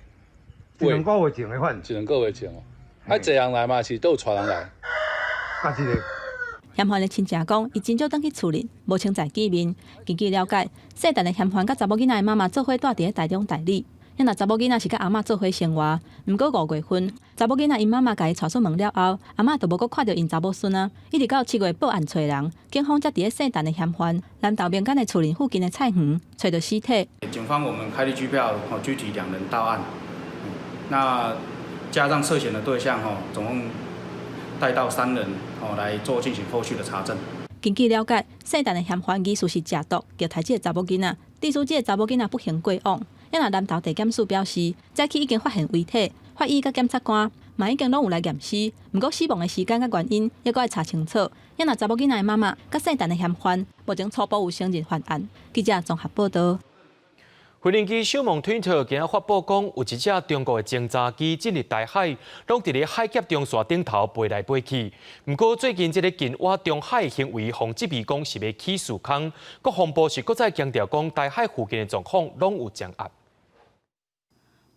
一兩個月前的反。一兩個月前哦。啊，濟人來嘛？是都有帶人來？啊，這個。嫌犯的親戚講，伊真少轉去厝裡，無穿在見面。根據了解，姓陳的嫌犯佮查某囡仔的媽媽做伙蹛佇咧台中大里。遐若查某囡仔是佮阿嬤做伙生活，毋過5月份，查某囡仔𪜶媽媽共伊帶出門了後，阿嬤就無閣看著𪜶查某孫啊。一直到7月報案揣人，警方才佇咧姓陳的嫌犯南投民間的厝裡附近的菜園揣著屍體。警方我們開立拘票，拘提兩人到案，那加上涉嫌的對象，總共帶到三人，來做進行後續的查證。根據了解，姓陳的嫌犯疑似是食毒，虐待這个查某囡仔，致使這个查某囡仔不幸過往。遐若南投地檢署表示，早起已經發現遺體，法醫佮檢察官嘛已經攏有來驗屍，毋過死亡的時間佮原因猶閣愛查清楚。遐若查某囡仔的媽媽佮姓陳的嫌犯，目前初步有承認犯案。記者綜合報道。無人機小網推特今仔發布講，有一隻中國的偵察機進入台海，攏佇咧海峽中線頂頭飛來飛去。毋過最近這个近倚中海的行為，予質疑講是欲起事空。國防部是閣再強調講，台海附近的狀況攏有掌握。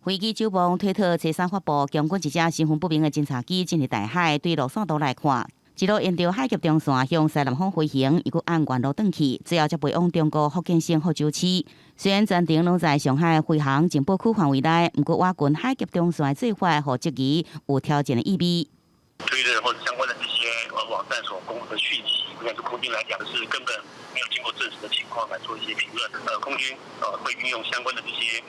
飛機首網推特初三發布，共軍一隻身份不明的偵察機進入台海，對路線圖來看，一路沿著海峽中線向西南方飛行，又閣按原路轉去，最後才飛往中國福建省福州市。雖然全程攏在上海飛航情報區範圍內，毋過倚近海峽中線的做法，予質疑有挑戰的意味。推特或者相關的這些網站所公布的訊息，應該對空軍來講是根本沒有經過證實的情況來做一些評論。空軍會運用相關的這些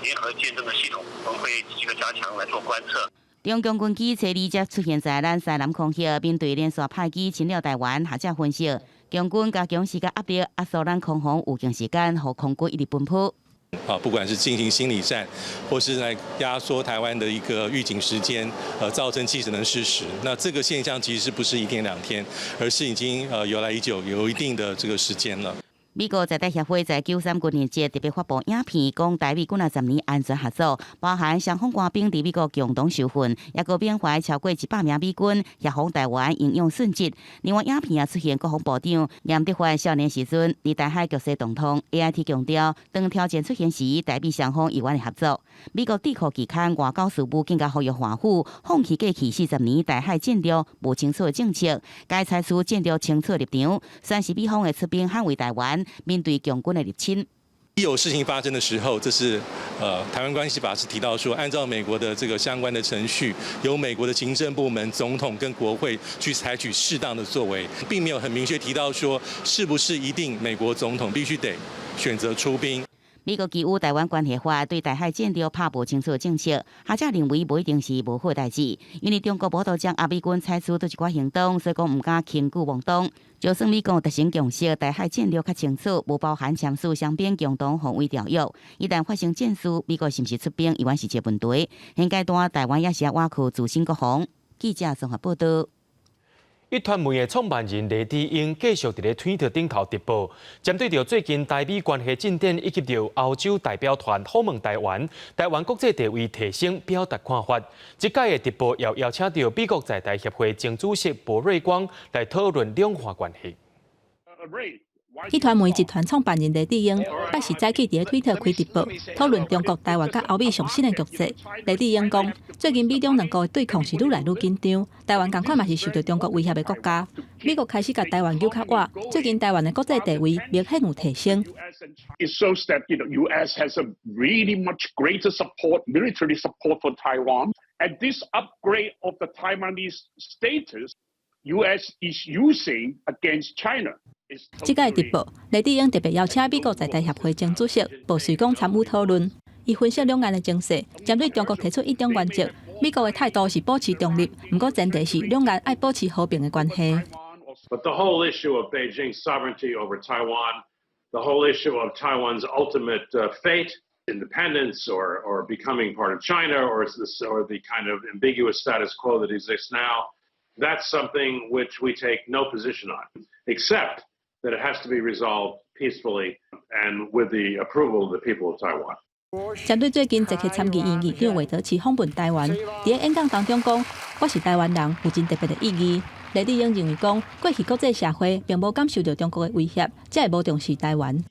聯合監偵的系統，我們會積極的加強來做觀測。中共軍機初二才出現在咱西南空域，面對連續派機侵擾台灣，學者分析，共軍加強時間壓力，壓縮咱空防有限時間，予空軍一直奔波。啊，不管是進行心理戰，或是來壓縮台灣的一個預警時間，造成既成的事實。那這個現象其實不是一天兩天，而是已經由來已久，有一定的這個時間了。美國在台協會在9·3軍人節特別發布影片，講台美幾若十年安全合作，包含雙方官兵佇美國共同受訓，抑閣緬懷超過100名美軍協防台灣英勇殉職。另外，影片也出現國防部長嚴德發少年時陣，佇台海局勢動盪，AIT 強調，當挑戰出現時，台美雙方永遠會合作。美國智庫期刊外交事務更加呼籲華府放棄過去40年台海戰略無清楚的政策，該採取戰略清楚立場，宣示美方會出兵捍衛台灣。面對共軍的入侵，一有事情發生的時候，這是台灣關係法是提到說，按照美國的這個相關的程序，由美國的行政部門、總統跟國會去採取適當的作為，並沒有很明確提到說，是不是一定美國總統必須得選擇出兵。美國基於台灣關係法對台海戰略拍無清楚的政策，學者認為無一定是無好代誌，因為中國無法度掌握美軍採取佗一寡行動，所以講毋敢輕舉妄動。就算美國達成共識，台海戰略較清楚，無包含簽署雙邊共同防衛條約。一旦發生戰事，美國是毋是出兵，猶原是一個問題。現階段台灣也是倚靠自身國防。記者綜合報道。壹傳媒的創辦人黎智英繼續佇咧推特頂頭直播，針對著最近台美關係進展以及著歐洲代表團訪問台灣，台灣國際地位提升，表達看法。這擺的直播也邀請著美國在台協會前主席薄瑞光來討論兩岸關係。壹傳媒集團創辦人黎智英，拜四早起佇咧推特開直播，討論中國、台灣佮歐美上新的局勢。黎智英講，最近美中兩國的對抗是愈來愈緊張，台灣仝款嘛是受著中國威脅的國家。美國開始共台灣扭較倚，最近台灣的國際地位明顯有提升。 It shows that U.S. has a really much greater support, military support for Taiwan, and this upgrade of the Taiwanese status, U.S. is using against China. 這擺直播，黎智英特別邀請美國在台協會前主席薄瑞光參與討論。伊分析兩岸的情勢，針對中國提出一中原則，美國的態度是保持中立，毋過前提是兩岸愛保持和平的關係。 But the whole issue of Beijing's sovereignty over Taiwan, the whole issue of Taiwan's ultimate fate, independence or becoming part of China, or the kind of ambiguous status quo that exists now, that's something which we take no position on, except that it has to be resolved peacefully and with the approval of the people of Taiwan. 針對最近捷克參議院議長韋德奇訪問台灣，佇咧演講當中講：我是台灣人，有真特別的意義。黎智英認為講，過去國際社會並無感受著中國的威脅，才會無重視台灣。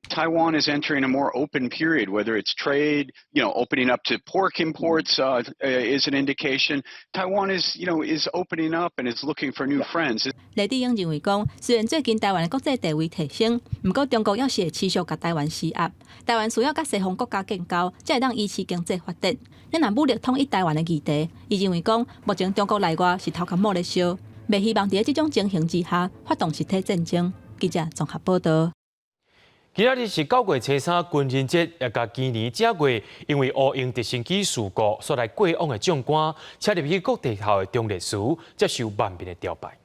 Taiwan is entering a more open period, whether it's trade, opening up to pork imports is an indication. Taiwan is opening up and is looking for new friends. 黎智英認為講，雖然最近台灣的國際地位提升，毋過中國猶是會持續共台灣施壓。台灣需要佮西方國家建交，才會當維持經濟發展。你若武力統一台灣的議題，伊認為講，目前中國內外是頭殼某咧燒，袂希望佇這種情形之下發動實體戰爭。記者綜合報導。今仔日是9月初3軍人節，也共今年正月，因為烏鷹直升機事故所來過往的將官，車入去國地頭的忠烈祠，接受萬民的朝拜。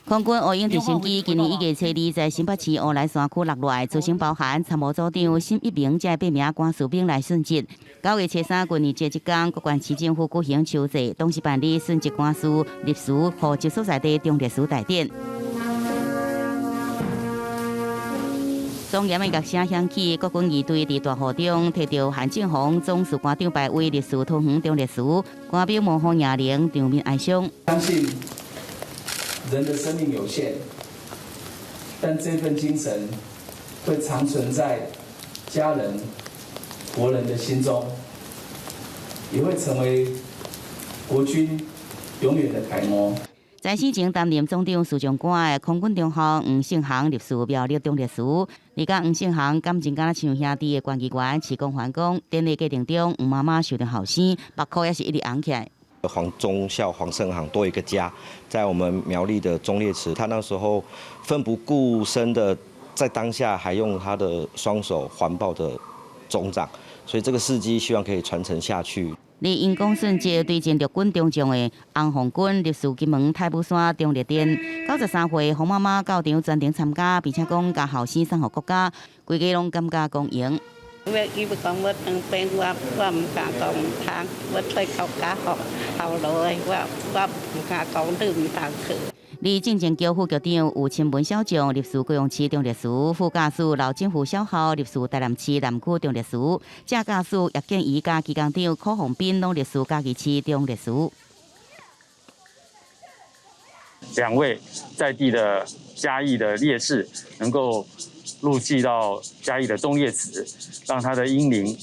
空軍烏鷹直升機今年1月初2在新北市烏來山區落來，造成包含參謀組長沈一鳴這八名官士兵來殉職。9月初3軍人節這天，各縣市政府舉行秋祭，同時辦理殉職官士烈士戶籍所在地忠烈祠大典。莊嚴的樂聲響起，國軍儀隊佇大雨中，提著韓正宏總士官長牌位烈士桃園忠烈祠，官兵冒雨迎靈，場面哀傷。相信人的生命有限，但這份精神會長存在家人、國人的心中，也會成為國軍永遠的楷模。在死前擔任總長司長官的空軍中校黃勝航烈士苗栗忠烈祠，而佮黃勝航感情敢若像兄弟的關議員徐光環講，典禮過程中，黃媽媽受著後生，目眶也是一直紅起來。黃中校黃勝航多一個家，在我們苗栗的忠烈祠，他那時候奮不顧身的在當下還用他的雙手環抱着總長，所以這個事蹟希望可以傳承下去。而因公殉職對前陸軍中將的洪鳳軍烈士金門太武山忠烈殿，93歲洪媽媽到場全程參加，並且講共後生送予國家，規家攏感覺光榮。我伊欲講我當兵，我毋敢講毋通，我對國家好好落來，我毋敢講你毋通去。而政情局副局長吳清文小將烈士高雄市忠烈祠，副駕駛劉振富小校烈士台南市南區忠烈祠，正駕駛葉建儀佮機工長柯宏斌攏烈士嘉義市忠烈祠。兩位在地的嘉義的烈士，能夠入祭到嘉義的忠烈祠，讓他的英靈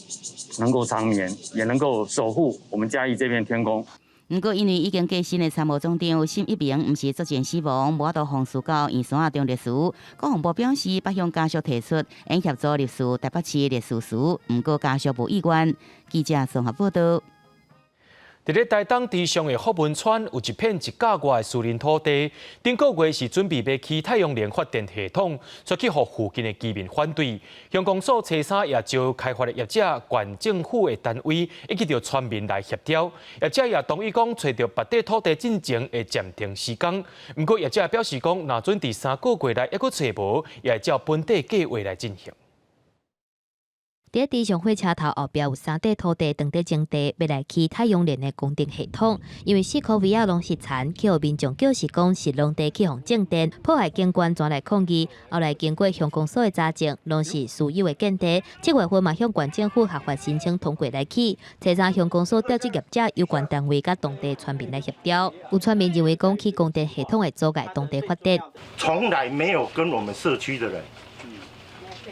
能夠長眠，也能夠守護我們嘉義這片天空。毋過，因為已經過身的參謀總長沈一鳴，毋是作戰死亡，無法度奉祀到圓山忠烈祠。國防部表示，捌向家屬提出，應協助烈士台北市烈士祠，毋過家屬無意願。記者綜合報導。佇咧台東池上的福文村有一片一甲外的私人土地，頂個月是準備欲起太陽能發電系統，煞去予附近的居民反對。鄉公所初三也召開發的業者、縣政府的單位以及著村民來協調。業者也同意講，揣著別塊土地進前會暫停施工。毋過業者表示講，若準佇3個月內猶閣揣無，也會照本底計畫來進行。佇池上火車頭後壁有三塊土地，當咧徵地，欲來起太陽能的供電系統。因為四箍圍仔攏是田，去予民眾叫是講是農地去予種電，破壞景觀，轉來抗議。後來經過鄉公所的查證，攏是私有的建地。7月份嘛向縣政府核發申請通過來起。初三鄉公所調集業者、有關單位佮當地村民來協調。有村民認為講起供電系統會阻礙當地發展。從來沒有跟我們社區的人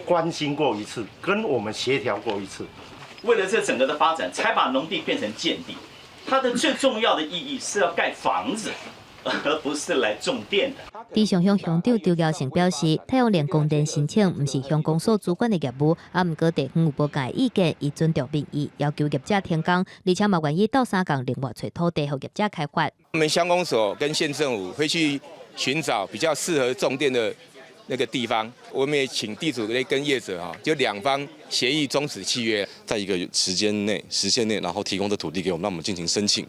關心過一次，跟我們協調過一次。為了這整個的發展，才把農地變成建地。它的最重要的意義是要蓋房子，而不是來種電的。池上鄉鄉長周耀成表示，太陽能供電申請毋是鄉公所主管的業務，啊，毋過地方有無仝意見，伊尊重民意，要求業者停工，而且嘛願意鬥相共另外揣土地予業者開發。我們鄉公所跟縣政府會去尋找比較適合種電的那個地方，我們也請地主跟業者哈，就兩方協議終止契約，在一個時間內、時限內，然後提供這土地給我們，讓我們進行申請。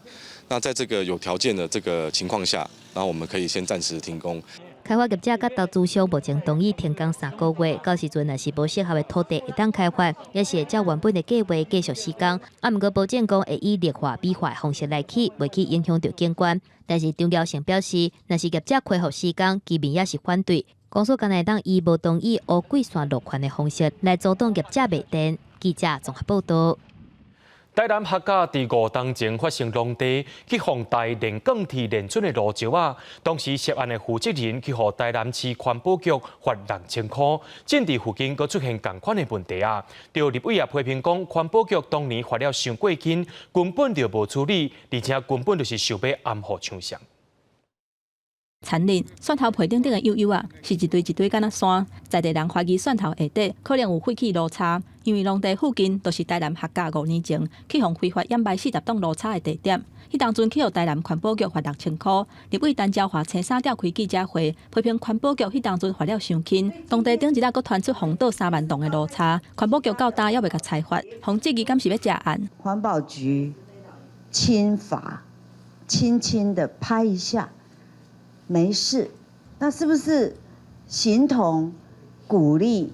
那在這個有條件的這個情況下，然後我們可以先暫時停工。開發業者佮投資商目前同意停工3個月，到時陣若是無適合的土地會當開發，也是會照原本的計畫繼續施工。啊，毋過保證講會以綠化美化的方式來起，袂去影響著景觀。但是張耀成表示，若是業者恢復施工，居民也是反對。公所敢若會當以無同意烏桂線落權的方式來阻擋業者賣電。記者綜合報導。台南客家佇五冬前發生農地去予大煉鋼鐵煉準的爐石仔，當時涉案的負責人去予台南市環保局罰6000箍，鎮佇附近閣出現仝款的問題啊！著立委也批評講，環保局當年罰了傷過輕，根本就無處理，而且根本就是想欲掩護廠商。殘忍，蒜頭皮頂頂的幼幼仔，是一堆一堆敢若山。在地人懷疑蒜頭下底可能有廢棄爐柴，因為農地附近都是台南客家5年前去予非法掩埋40棟爐柴的地點。彼當陣去予台南環保局罰6000箍。立委陳昭華星三召開記者會，批評環保局彼當陣罰了傷輕，當地頂日仔閣傳出荒倒3萬棟的爐柴，環保局到今猶未共裁罰，予質疑敢是欲食案。環保局輕罰，輕輕的拍一下。沒事，那是不是形同鼓勵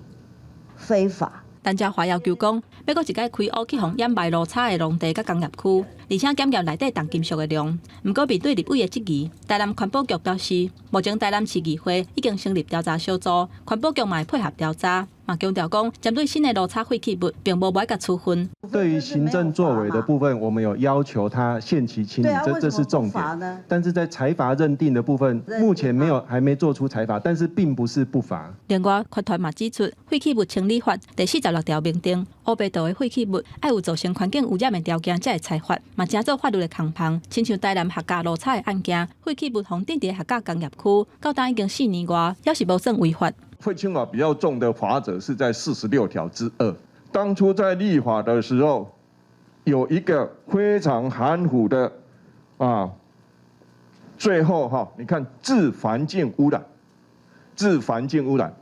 非法？陳昭華要求講，欲閣一擺開挖去予掩埋爐柴的農地佮工業區，而且檢驗內底重金屬的量。毋過面對立委的質疑，台南環保局表示，目前台南市議會已經成立調查小組，環保局嘛會配合調查，嘛強調講，針對新的爐柴廢棄物，並無欲共處分。對於行政作為的部分，我們有要求他限期清理，這是重點。但是在裁罰認定的部分，目前沒有，還沒做出裁罰，但是並不是不罰。另外，法團嘛指出，廢棄物清理法第46條明定，烏白道的廢棄物愛有造成環境污染的條件才會裁罰，嘛成做法律的空縫。親像台南客家爐柴的案件，廢棄物予擲佇客家工業區，到今已經4年外，猶是無算違法。廢清法比較重的罰則是在46條之2。當初在立法的時候，有一個非常含糊的啊，最後哈，你看致環境污染，致環境污染。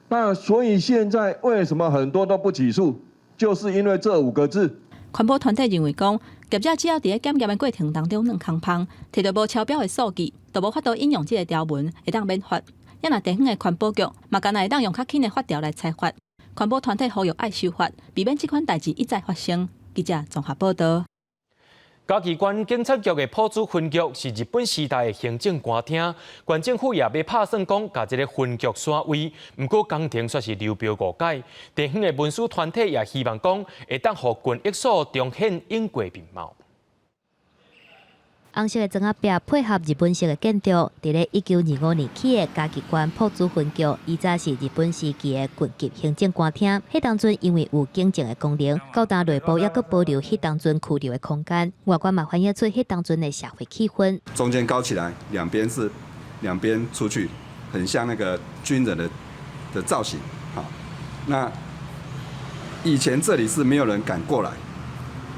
那所以現在為什麼很多都不起訴，就是因為這五個字。環保團體認為講，業者只要佇咧檢驗的過程當中軟空芳，提著無超標的數據，就無法度引用這个條文，會當免罰。抑若地方的環保局嘛，敢若會當用較輕的法條來裁罰。環保團體呼籲愛修法，避免這款代誌一再發生。記者綜合報道。嘉義縣警察局的朴子分局是日本時代的行政官廳，縣政府也欲拍算講，共這个分局徙位，毋過工程卻是流標五擺。地方的文史團體也希望講，會當予郡役所重現永過面貌。紅色的磚仔壁配合日本式的建築，佇咧1925年起的嘉義縣朴子分局，以早是日本時期的郡級行政官廳。彼當陣因為有警政的功能，到今內部猶閣保留彼當陣拘留的空間，外觀嘛反映出彼當陣的社會氣氛。中間高起來，兩邊是兩邊出去，很像那個軍人的造型。好，那以前這裡是沒有人敢過來，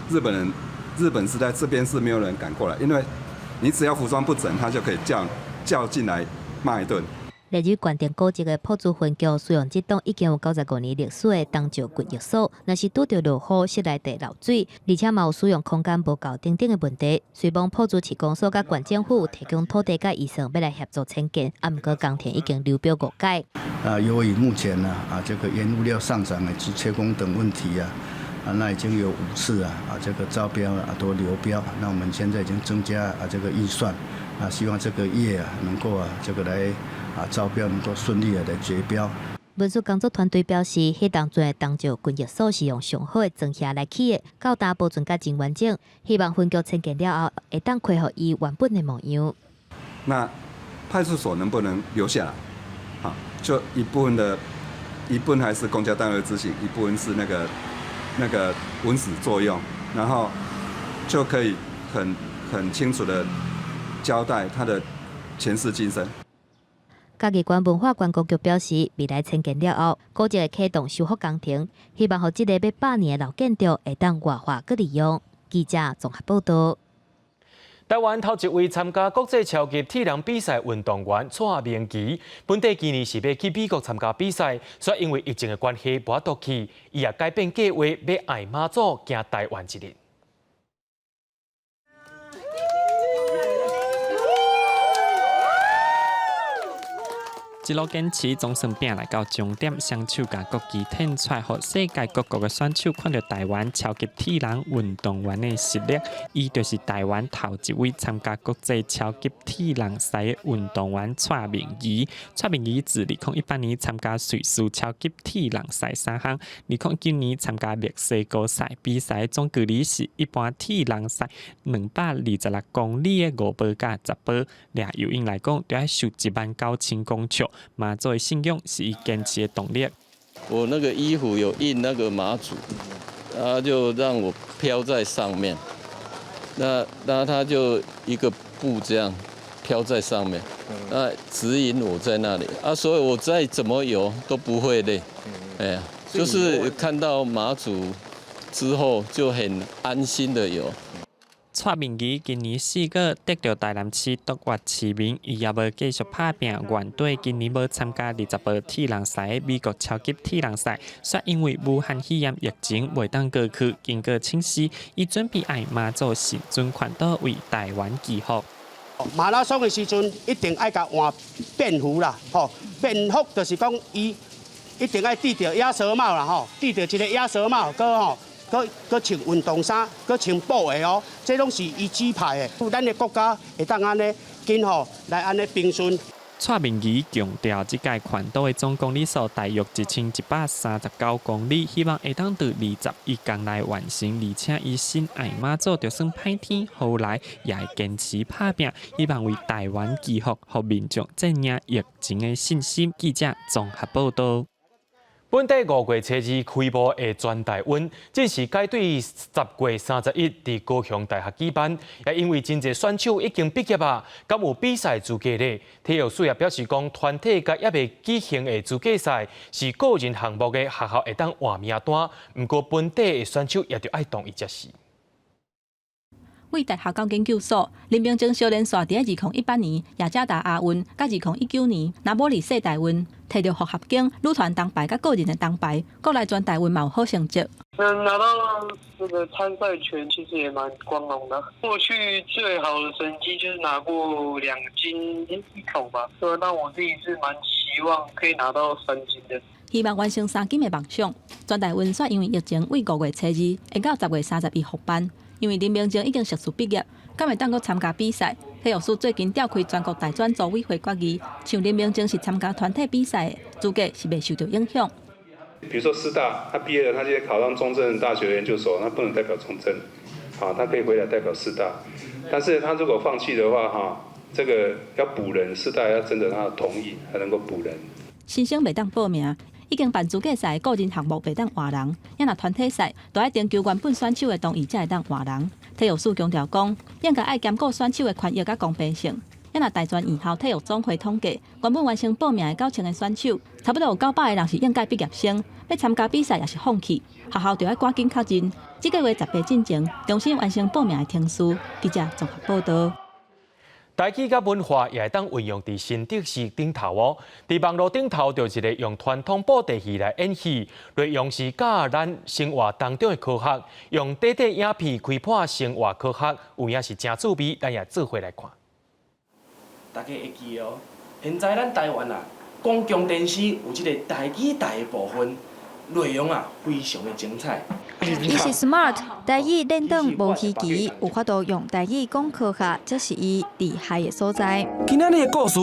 日本人。日本時代這邊是沒有人敢過來，因為你只要服裝不整，他就可以叫進來罵一頓。列入縣定古蹟的朴子分局，使用這棟已經有95年歷史的東石郡役所，若是拄著落雨，室內地漏水，而且嘛有使用空間無夠等等的問題。雖罔朴子市公所佮縣政府有提供土地佮預算，欲來協助遷建，啊，毋過工程已經流標五擺。啊，由於目前呢，啊，這個原物料上漲以及缺工等問題啊。啊，那已經有5次啊，啊，這個招標啊都流標，那我們現在已經增加啊這個預算，啊，希望這個月啊能夠啊這個來啊招標能夠順利的來決標。文史工作團隊表示，彼當陣的東石郡役所是用上好的磚瓦來起的，到今保存甲真完整，希望分局遷建了後，會當恢復伊原本的模樣。那派出所能不能留下來？好，就一部分的，一部分還是公家單位執行，一部分是那個文史作用，然後就可以很清楚的交代他的前世今生。嘉義縣文化觀光局表示，未來遷建了後，古蹟會啟動修復工程，希望予這个欲100年的老建築會當活化閣利用。記者綜合報道。台灣頭一位參加國際超級鐵人比賽運動員蔡明琪，本底今年是欲去美國參加比賽，卻因為疫情的關係無法度去，伊也改變計劃，欲愛媽祖行台灣一日。一路堅持，總算拚來到終點，雙手共國旗展出來，予世界各國的選手看著台灣超級鐵人運動員的實力。伊就是台灣頭一位參加國際超級鐵人賽的運動員蔡明儀。蔡明儀自2018年參加瑞士超級鐵人賽三項，2019年參加墨西哥賽，比賽總距離是一般鐵人賽226公里的5倍佮10倍。掠游泳來講，著愛游19000公尺。媽祖的信仰是伊堅持的動力。我那個衣服有印那個媽祖，他就讓我飄在上面。那他就一個布這樣飄在上面，那指引我在那裡啊，所以我再怎麼游都不會累。哎呀，就是看到媽祖之後就很安心的游。蔡明儀今年4月得著台南市督越市民，伊猶無繼續拍拚，原底今年欲參加20號鐵人賽的美國超級鐵人賽，卻因為武漢肺炎疫情袂當過去，經過請示，伊準備愛媽祖神尊環島為台灣祈福。馬拉松的時陣一定愛共換便服啦，吼，便服就是講伊一定愛戴著鴨舌帽啦，吼，戴著一个鴨舌帽，閣吼。閣閣穿運動衫，閣穿布鞋哦，這攏是伊指派的。咱的國家會當按呢緊吼來按呢平順。蔡明儀強調，這屆環島的總公里數大約1139公里，希望會當佇21天內完成，而且伊深愛媽祖，就算歹天雨來，也會堅持拍拚，希望為台灣祈福，予民眾戰贏疫情的信心。記者綜合報道。本地5月初2開幕的全大運，正是改對10月31佇高雄大學舉辦。也因為真濟選手已經畢業啊，敢有比賽資格咧？體育署也表示講，團體佮猶未舉行的資格賽是個人項目的學校會當換名單，毋過本地的選手也著愛同意才是。為大學到研究所，林明正相連紲佇2018年雅加達亞運，佮2019年拿玻里世大運，摕著複合弓女團銅牌佮個人的銅牌，國內全大運嘛有好成績。能拿到這個參賽權，其實也蠻光榮的。過去最好的成績就是拿過2金1銅吧。對，那我自己是蠻期望可以拿到3金的。希望完成3金的夢想。全大運煞因為疫情，為5月初2延到10月31復辦。因為林明正已經碩士畢業，敢會當閣參加比賽？體育署最近召開全國大專組委會決議，像林明正是參加團體比賽的，資格是袂受著影響。比如說師大，他畢業了，他現在考上中正大學研究所，他不能代表中正，啊，他可以回來代表師大。但是他如果放棄的話，哈，這個要補人，師大要徵得他的同意，才能夠補人。新生袂當報名。已經辦資格賽，個人項目袂當換人，啊若團體賽，著愛徵求原本選手的同意才會當換人。體育署強調講，應該愛兼顧選手的權益佮公平性。啊若大專院校體育總會統計，原本完成報名的9000個選手，差不多有900個人是應屆畢業生，欲參加比賽抑是放棄，學校著愛趕緊確認。這個月18進前，重新完成報名的程序。記者綜合報道。台語佮文化也會當運用佇新竹市頂頭哦。佇網路頂頭，就一个用傳統布袋戲來演戲，內容是教咱生活當中的科學，用短短影片開破生活科學，有影是誠趣味，咱也做伙來看。大家會記哦，現在咱台灣啊，公共電視有這个台語台的部分，內容啊非常的精彩。伊是 smart 台語練轉無稀奇，有法度用台語講科學，這是伊厲害的所在。今仔日的故事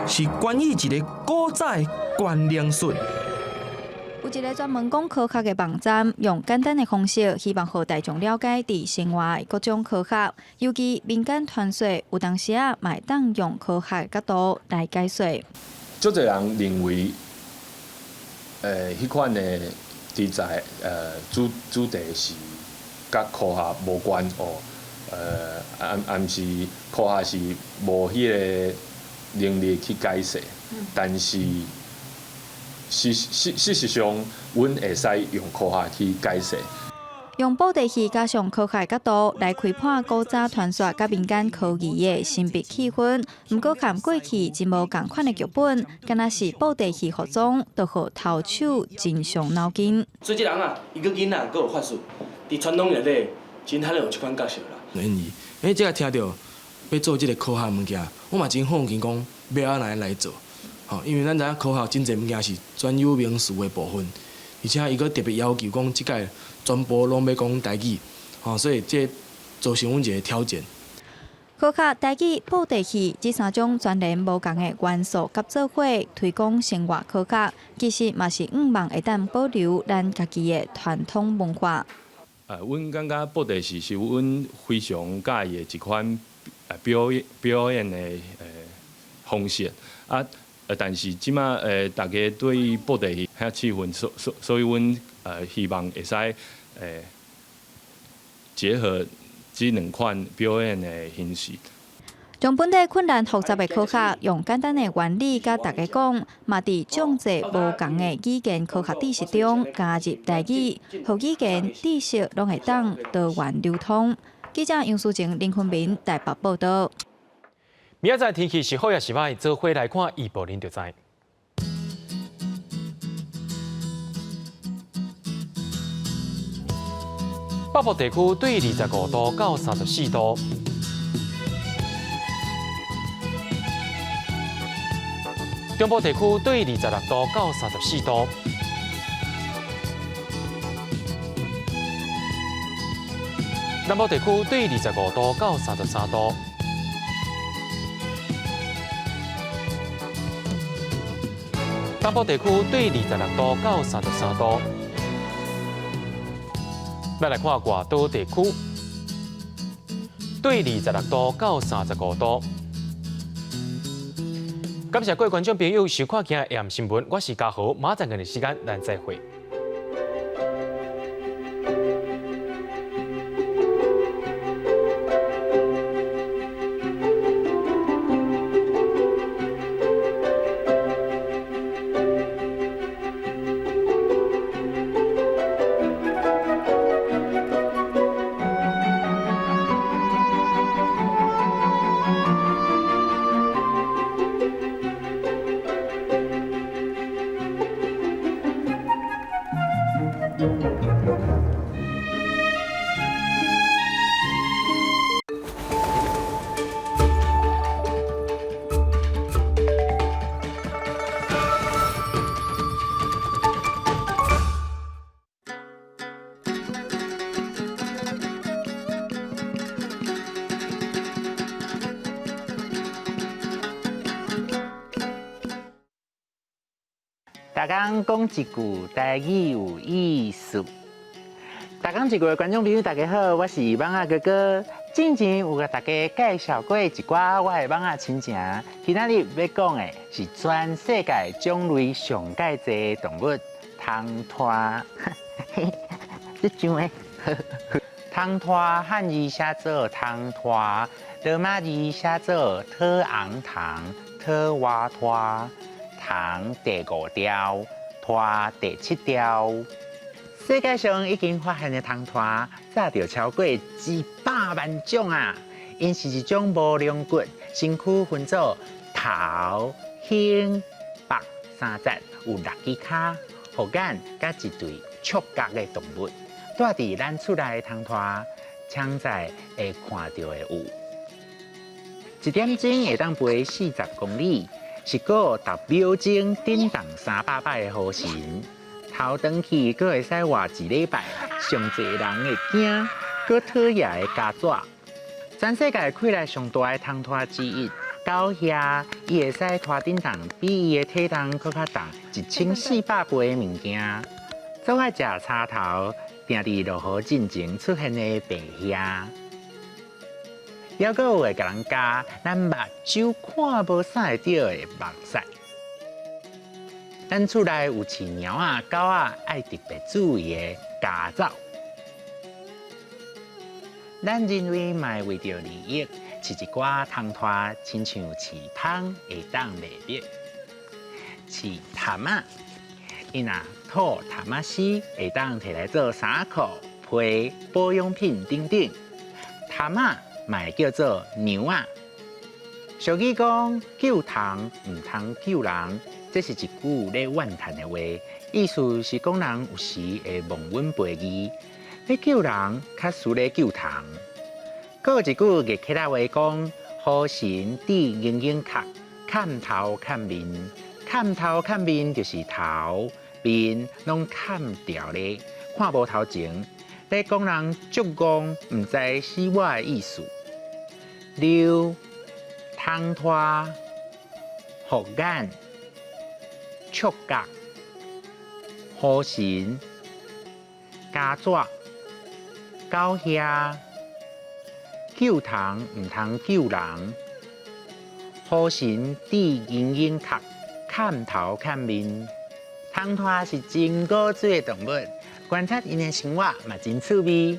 是關於一个古早的觀靈術。有一个專門講科學的網站，用簡單的方式，希望予大眾了解佇生活的各種科學，尤其民間傳說，有當時仔嘛會當用科學的角度來解說。足濟人認為，彼款的題材，主題是佮科學無關哦，抑毋是科學是無彼个能力去解釋，但是事實上，阮會使用科學去解釋。用布袋戲加上科學角度來開破古早傳說佮民間科技的神秘氣氛，毋過和過去真無仝款的劇本，敢若是布袋戲服裝，都予偷手真傷腦筋。所以這人啊，伊閣囡仔閣有法術，佇傳統內底真罕有這款角色啦。因為，這个聽著欲做這个科學物件，我嘛真好奇講欲按怎來做。吼，因為咱知影科學真濟物件是專有名詞的部分，而且伊閣特別要求講，這屆全部攏欲講台語，吼，所以這造成阮一個挑戰。科學、台語、布袋戲這三種全然無仝的元素佮做伙推廣生活科學，其實嘛是向望會當保留咱家己的傳統文化。阮感覺布袋戲是阮非常佮意的一款表演的方式啊。但是這馬大家對布袋戲遐氣氛，所以阮希望會使結合這兩款表演的形式。將本地困難複雜的科學，用簡單的原理佮大家講，嘛佇眾濟無仝的語言科學知識中加入台語，予語言知識攏會當多元流通。記者楊淑靜、林坤明台北報導。明仔載天氣是好抑是䆀，做伙來看預報，恁就知。北部地區對25度到34度，中部地區對26度到34度，南部地區對25度到33度。東部地區對26度到33度。咱來看外島地區，對26度到35度。感謝各位觀眾朋友收看今日 AM 新聞，我是嘉豪，馬上嘅時間，咱再會。逐工講一句台語有意思。逐工一句的觀眾朋友，大家好，我是蠓仔哥哥。之前有共大家介紹過一寡我的蠓仔親情，今仔日欲講的是全世界種類上蓋濟的動物——蟲豸。這種的，蟲豸漢字寫做蟲豸，羅馬字寫做特昂糖、特瓦拖。蟲第五條，豸第七條。世界上已經發現的蟲豸，早就超過100萬種啊！𪜶是一種無龍骨、身軀分做頭、胸、腹三節，有六支跤、護眼佮一對觸角的動物。住佇咱厝內的蟲豸，常在會看著的有，一點鐘會當飛40公里。是閣十秒鐘振動300擺的雨神，頭轉去閣會使活一禮拜，上濟人會驚，閣討厭的家紙。全世界氣力上大的蟲豸之一，狗蟻，伊會使拖振動比伊的體重閣較重1400倍的物件。總愛食柴頭，定佇落雨進前出現的白蟻。猶閣有會共人咬，咱目睭看無啥會著的目屎。咱厝內有飼貓仔、狗仔，愛特別注意的家走。咱人類嘛會為著利益，飼一寡蟲豸，親像飼蜂會當賣蜜。飼蚶仔，𪜶若吐蚶仔絲，會當提來做衫褲、被、保養品等等。蚶仔嘛會叫做娘仔。俗語講救蟲毋通救人，這是一句咧怨嘆的話，意思是講人有時會忘恩負義，欲救人較輸咧救蟲。閣有一句月客仔話講：雨神致英英殼，砍頭砍面，砍頭砍面就是頭面攏砍掉咧，看無頭前，咧講人足戇，毋知死活的意思。溜、通拖、護眼、觸角、雨神、加紙、狗兄、救蟲毋通救人，雨神致銀銀殼，砍頭砍面。通拖是真古錐的動物，觀察𪜶的生活嘛真趣味。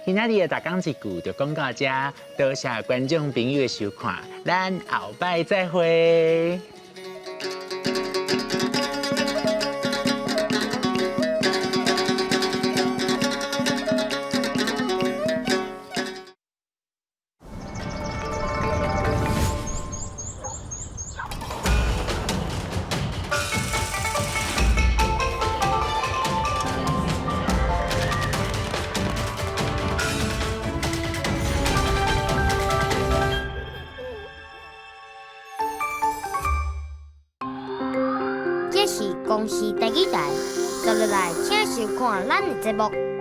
今仔日的逐工一句就講到這，多謝觀眾朋友的收看，咱後擺再會。這是公視第二台，接落來請收看咱的節目。